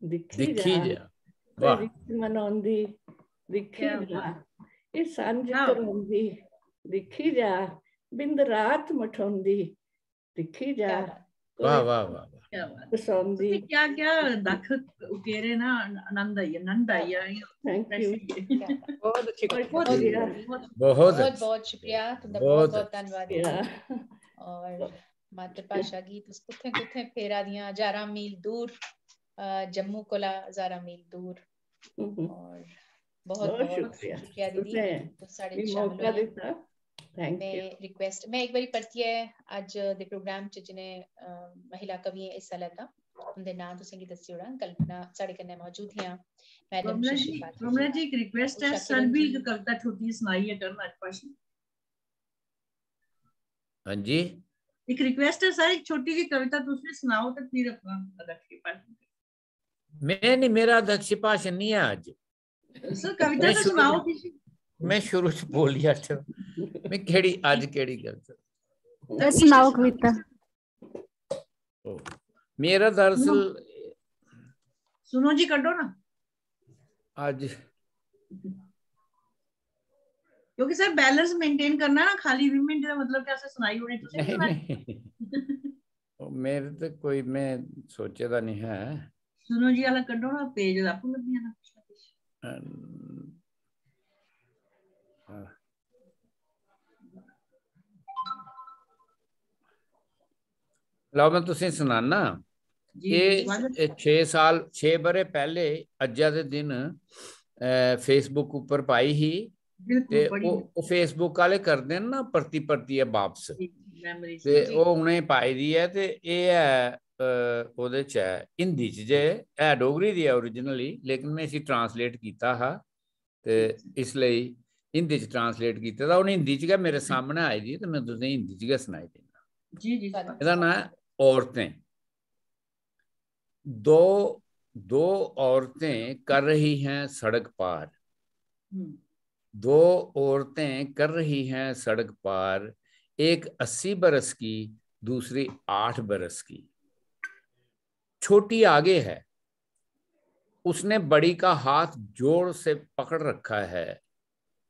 दिक्खी दिक्खी जा, जा। कोई वाह। रीत मनांदी दिक्खी क्या जा, ए सांझ क्या करोंदी दिक्खी जा, बिंद रात मठोंदी दिक्खी जा, क्या बात। कोई वाह वाह वाह वाह। क्या बात। बसोंदी। क्या क्या दख उकेरे ना, आनंद आई, आनंद आई। Thank you। क्या बात। बहुत अच्छी बहुत कविता। शुक्रिया। बहुत बहुत अच्छा। बहुत शुक्रिया तुंदा, बहुत बहुत बहुत धन्यवाद। या और मातृभाषा गीत तुस कुत्थें कुत्थें फेरा दियां, हजारां मील दूर, अ, जम्मू कोला हजारां मील दूर। हम्म। और बहुत बहुत बहुत शुक्रिया। शुक्रिया दीदी, तुसें तुस साढ़े मी च शामिल मौका होए। दित्ता। Thank you। मैं रिक्वेस्ट, मैं एक बारी परतियै अज्ज दे प्रोग्राम च जिनें, अ, महिला कवियें हिस्सा लैता, उंदे नांऽ तुसें गी दस्सी ओड़ां। कल्पना साढ़े कन्नै मौजूद हियां, मैडम कमला जी, शशि पाटिल कमला जी, जी, एक रिक्वेस्ट है, उषा सर किरण भी जी। एक कविता छोटी सी सुनाइए करन अज भाषण। हाँ जी। एक रिक्वेस्ट है सर, एक छोटी सी कविता तुस भी सुनाओ तो फिर अपना अध्यक्ष के पास। मैं नहीं, मेरा अध्यक्ष भाषण नहीं है आज। सर कविता मैं तो शुरू सुनाओ किसी। मैं शुरू से बोल लिया था। मैं केड़ी, आज केड़ी गल। सर सुनाओ कविता। ओ, मेरा दरअसल सुनो जी, कड्ढो ना। आज क्योंकि सर बैलेंस मेंटेन करना ना, खाली बीह मिनट का मतलब कैसे सुनाई होनी तुसें नहीं, सुनाई? नहीं। ओ, मेरे तो कोई, मैं सोचे दा नहीं है। सुनो जी वाला कड्ढो ना, पेज आपको लग जाना। अम, हाँ। लओ, मैं तुसें सनाना। जी, ये स्वागत। ये छे साल, छे बरे पहले अज्जा दे दिन, अ, Facebook उपर पाई ही। बिल्कुल, ते बड़ी ओ, ओ Facebook आह्ले करदे न ना परती परतियै बापस। मेमोरी ते जी। ओह् उ'नें पाई दी ऐ। ते एह् ऐ, अ, ओह्दे च ऐ, हिंदी च जे ऐ, डोगरी दी ऐ ओरिजिनली, लेकिन में इसी ट्रांसलेट कीता हा, ते इस लेई हिंदी च ट्रांसलेट कीते दा। हून हिंदी च गै मेरे सामनै आई दी, ते में तुसें हिंदी च गै सनाई दिन्ना। जी, जी। एह्दा नांऽ ऐ औरतें। दो, दो औरतें कर रही हैं सड़क पार। हम्म। दो औरतें कर रही हैं सड़क पार, एक अस्सी बरस की, दूसरी आठ बरस की। छोटी आगे है, उसने बड़ी का हाथ जोर से पकड़ रखा है,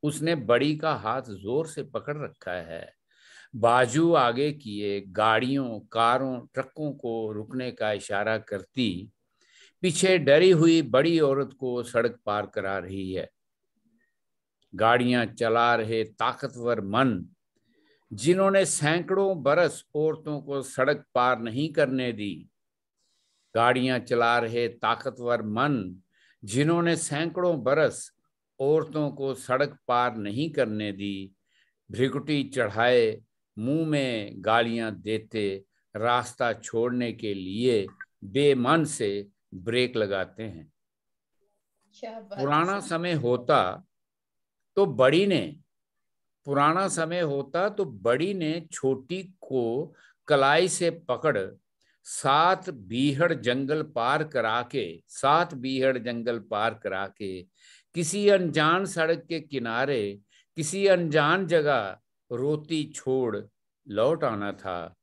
उसने बड़ी का हाथ जोर से पकड़ रखा है। बाजू आगे किए गाड़ियों, कारों, ट्रकों को रुकने का इशारा करती पीछे डरी हुई बड़ी औरत को सड़क पार करा रही है। गाड़ियां चला रहे ताकतवर मन, जिन्होंने सैकड़ों बरस औरतों को सड़क पार नहीं करने दी। गाड़ियां चला रहे ताकतवर मन, जिन्होंने सैकड़ों बरस औरतों को सड़क पार नहीं करने दी, भृकुटी चढ़ाए, मुंह में गालियां देते, रास्ता छोड़ने के लिए बेमन से ब्रेक लगाते हैं। क्या बात है पुराना सर। समय होता तो बड़ी ने, पुराना समय होता तो बड़ी ने छोटी को कलाई से पकड़ सात बीहड़ जंगल पार करा के, सात बीहड़ जंगल पार करा के किसी अनजान सड़क के किनारे, किसी अनजान जगह रोती छोड़ लौट आना था,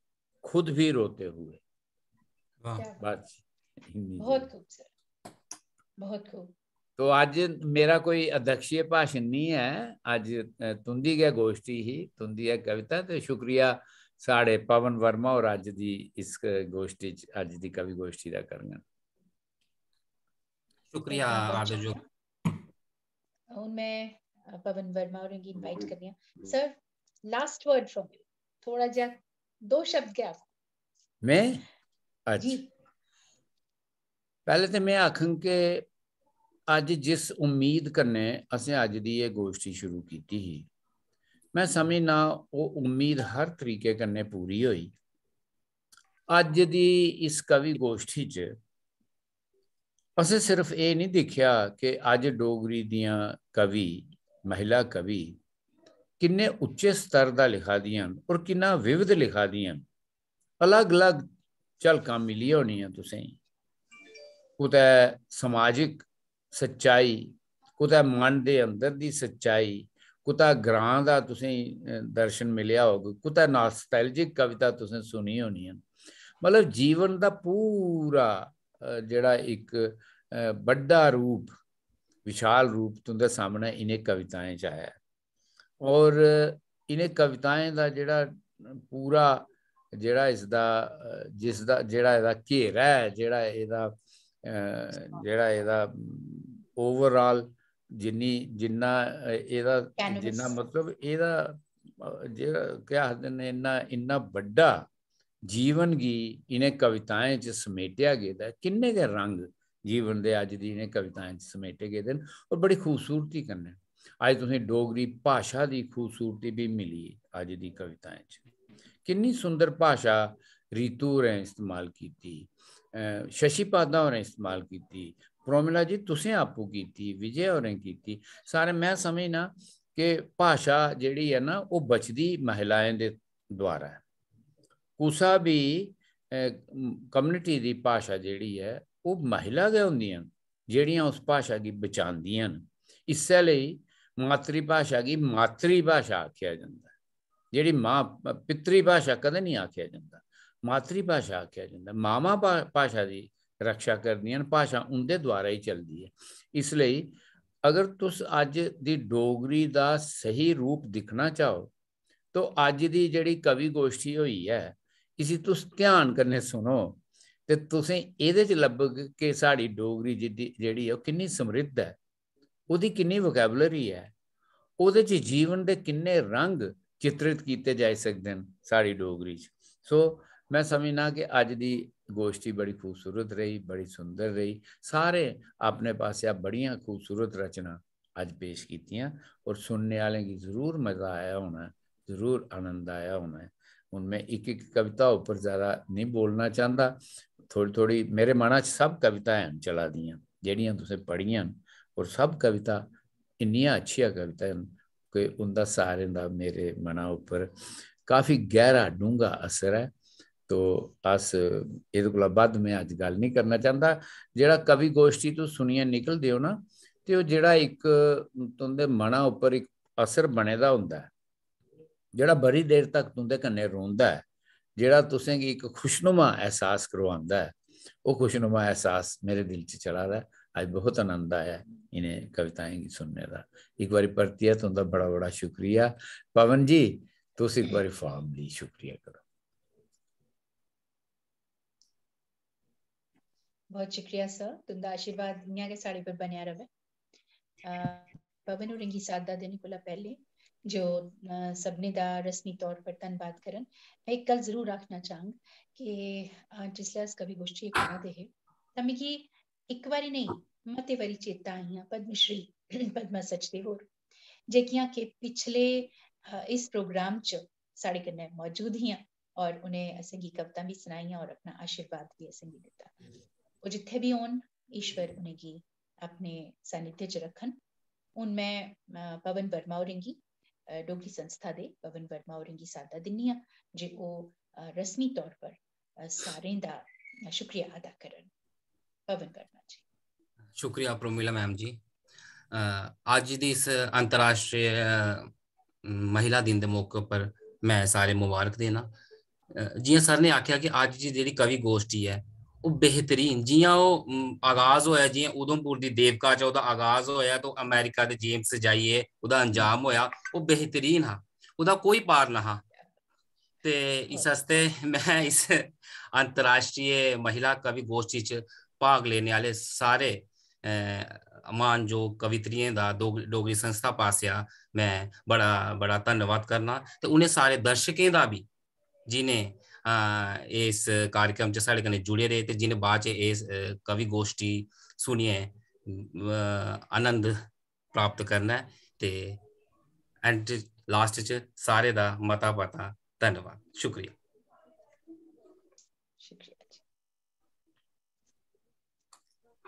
खुद भी रोते हुए। वाह। क्या बात। बस इतनी बहुत देर। खूब सर, बहुत खूब। तो अज्ज मेरा कोई अध्यक्षीय भाशन निं ऐ, अज्ज, अ, तुं'दी गै गोश्ठी ही, तुं'दी गै कविता। ते शुक्रिया साढ़े पवन वर्मा होर अज्ज दी इस गोश्ठी च, अज्ज दी कवि गोश्ठी दा करङन। शुक्रिया आदरजोग। हून मैं, अ, पवन वर्मा होरें गी इनवाइट करनी आं। Sir, last word from you, थोड़ा जेहा दो शब्द गै आखो। मैं? अच्छा। जी। पैह्ले ते में आखङ कि अज्ज जिस उम्मीद कन्नै असें अज्ज दी एह् गोश्ठी शुरू कीती ही, में समझना ओह् उम्मीद हर तरीके कन्नै पूरी होई। अज्ज दी इस कवि गोश्ठी च असें सिर्फ एह् निं दिक्खेआ कि अज्ज डोगरी दियां कवि, महिला कवि किन्ने उच्चे स्तर दा लिखा दियां न और किन्ना विविध लिखा दियां न। अलग-अलग झलकां मिलियां होनियां तुसें गी। कुतै समाजिक सच्चाई, कुतै मन दे अंदर दी सच्चाई, कुतै ग्रां दा तुसें गी, अ, दर्शन मिलेआ होग, कुतै नॉस्टैल्जिक कविता तुसें सुनी होनी ऐ। मतलब जीवन दा पूरा, अ, जेह्ड़ा इक, अ, बड्डा रूप, विशाल रूप तुं'दे सामनै इ'नें कविताएं च आया ऐ। और इ'नें कविताएं दा जेह्ड़ा पूरा, जेह्ड़ा इसदा, अ, जिसदा, जेह्ड़ा एह्दा घेरा ऐ, जेह्ड़ा एह्दा, अ, जेह्ड़ा एह्दा overall जिन्नी, जिन्ना, अ, एह्दा, Canvas। जिन्ना मतलब एह्दा, अ, जेह्ड़ा केह् आखदे न, इन्ना, इन्ना बड्डा जीवन गी इ'नें कविताएं च समेटेआ गेदा ऐ। किन्ने गै रंग जीवन दे अज्ज दी इ'नें कविताएं च समेटे गेदे न और बड़ी खूबसूरती कन्नै। अज्ज तुसें डोगरी भाशा दी खूबसूरती बी मिली अज्ज दी कविताएं च। किन्नी सुंदर भाशा रितु होरें इस्तेमाल कीती, अ, शशि पादा होरें इस्तेमाल कीती, प्रोमिला जी तुसें आपूं कीती, विजय होरें कीती। सारे, में समझना कि भाशा जेह्ड़ी ऐ ना, ओह् बचदी महिलाएं दे द्वारा ऐ। कुसा बी, अ, community दी भाशा जेह्ड़ी ऐ, ओह् महिला गै होंदियां न जेह्ड़ियां उस भाशा गी बचांदियां न। इस्सै लेई मातृभाशा गी मातृभाशा आखेआ जंदा ऐ। जेह्ड़ी मां, पितृभाशा कदें निं आखेआ जंदा, मातृभाशा आखेआ जंदा। मावां भा-, भाशा दी रक्षा करदियां न, भाशा उं'दे द्वारा ही चलदी ऐ। इस लेई अगर तुस अज्ज दी डोगरी दा स्हेई रूप दिक्खना चाहो, तो अज्ज दी जेह्ड़ी कवि गोश्ठी होई ऐ, इसी तुस ध्यान कन्नै सुनो ते तुसें एह्दे च लब्भग कि साढ़ी डोगरी जिद्दी-, जेह्ड़ी ऐ, ओह् किन्नी समृद्ध ऐ, ओह्दी किन्नी vocabulary ऐ, ओह्दे च जीवन दे किन्ने रंग चित्रित कीते जाई सकदे न साढ़ी डोगरी च। So, में समझना कि अज्ज दी गोश्ठी बड़ी खूबसूरत रेही, बड़ी सुंदर रेही। सारे अपने पासेआ बड़ियां खूबसूरत रचनां अज्ज पेश कीतियां और सुनने आह्लें गी जरूर मजा आया होना ऐ, जरूर आनंद आया होना ऐ। हून में इक-इक कविता उप्पर ज्यादा नेईं बोलना चांह्दा, थोड़ी-थोड़ी मेरे मना च सब कवितां हैन चला दियां जेह्ड़ियां तुसें पढ़ियां न, और सब कविता इन्नियां अच्छियां कवितां न कि उं'दा सारें दा मेरे मना उप्पर काफी गैह्रा, डूंह्गा असर ऐ। तो अस एह्दे कोला बद्ध में अज्ज गल्ल निं करना चांह्दा। जेह्ड़ा कवि गोश्ठी तुस सुनियै निकलदे ओ ना, ते ओह् जेह्ड़ा इक तुं'दे मना उप्पर इक असर बने दा होंदा ऐ, जेह्ड़ा बड़ी देर तक तुं'दे कन्नै रौंह्दा ऐ, जेह्ड़ा तुसें गी इक खुशनुमा एहसास करोआंदा ऐ, ओह् खुशनुमा एहसास मेरे दिल च चला दा ऐ। अज्ज बहुत आनंद आया ऐ इ'नें कविताएं गी सुनने दा। इक बारी परतियै तुं'दा बड़ा बड़ा शुक्रिया। पवन जी, तुस इक बारी formally शुक्रिया करो। बहुत शुक्रिया सर, तुं'दा आशीर्वाद इ'यां गै साढ़े पर बनेआ र'वै। अ, पवन होरें गी साद्दा देने कोला पैह्लें जो, अ, सभनें दा रस्मी तौर पर धन्नबाद करन, में इक गल्ल जरूर आखना चाह्ङ कि, अ, जिसलै अस कवि गोश्ठी करा दे हे तां मिगी इक बारी नेईं, मते बारी चेता आइयां पद्मश्री पद्मा सचदेव होर, जेह्कियां कि पिछले, अ, इस प्रोग्राम च साढ़े कन्नै मौजूद हियां और उ'नें असेंगी कवितां बी सनाइयां और अपना आशीर्वाद बी असेंगी दित्ता। ओह् जित्थै बी होन, ईश्वर उ'नेंगी अपने सानिध्य च रक्खन। हून में, अ, पवन वर्मा होरें गी, अ, डोगरी संस्था दे पवन वर्मा होरें गी साद्दा दिन्नी आं जे ओह्, अ, रस्मी तौर पर, अ, सारें दा, अ, शुक्रिया अदा करन। पवन वर्मा जी। शुक्रिया प्रोमिला मैम जी। अ, अज्ज दी इस अंतर्राष्ट्रीय, अ, महिला दिन दे मौके पर में सारे मुबारक देना। अ, जियां सर ने आखेआ कि अज्ज दी जेह्ड़ी कवि गोश्ठी ऐ, ओह् बेहतरीन, जि'यां ओह्, उम, आगाज होया, जि'यां उधमपुर दी देवका च ओह्दा आगाज होया, तो अमेरिका दे जेम्स जाइयै ओह्दा अंजाम होया, ओह् बेहतरीन हा, ओह्दा कोई पार ना हा। ते इस आस्तै में इस अंतर्राष्ट्रीय महिला कवि गोष्ठी च भाग लेने आह्ले सारे, अ, मानजोग कवित्रियें दा डोग-, डोगरी संस्था पासेआ में बड़ा, बड़ा धन्नवाद करना, ते उ'नें सारे दर्शकें दा बी, जि'नें, अ, इस कार्यक्रम च साढ़े कन्नै जुड़े रेह् ते जि'नें बाद च एह्, अ, कवि गोष्ठी सुनियै, अ, आनंद प्राप्त करना ऐ। ते end last च सारे दा मता मता धन्नवाद, शुक्रिया। शुक्रिया जी।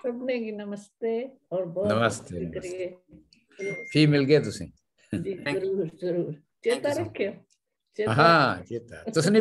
सबने गी नमस्ते और बहुत बहुत नमस्ते, शुक्रिया। फ्ही मिलगे तुसें। जी, जरूर, जरूर। चेता you, sir. रखेओ। चेता हाँ, चेता। तुस नहीं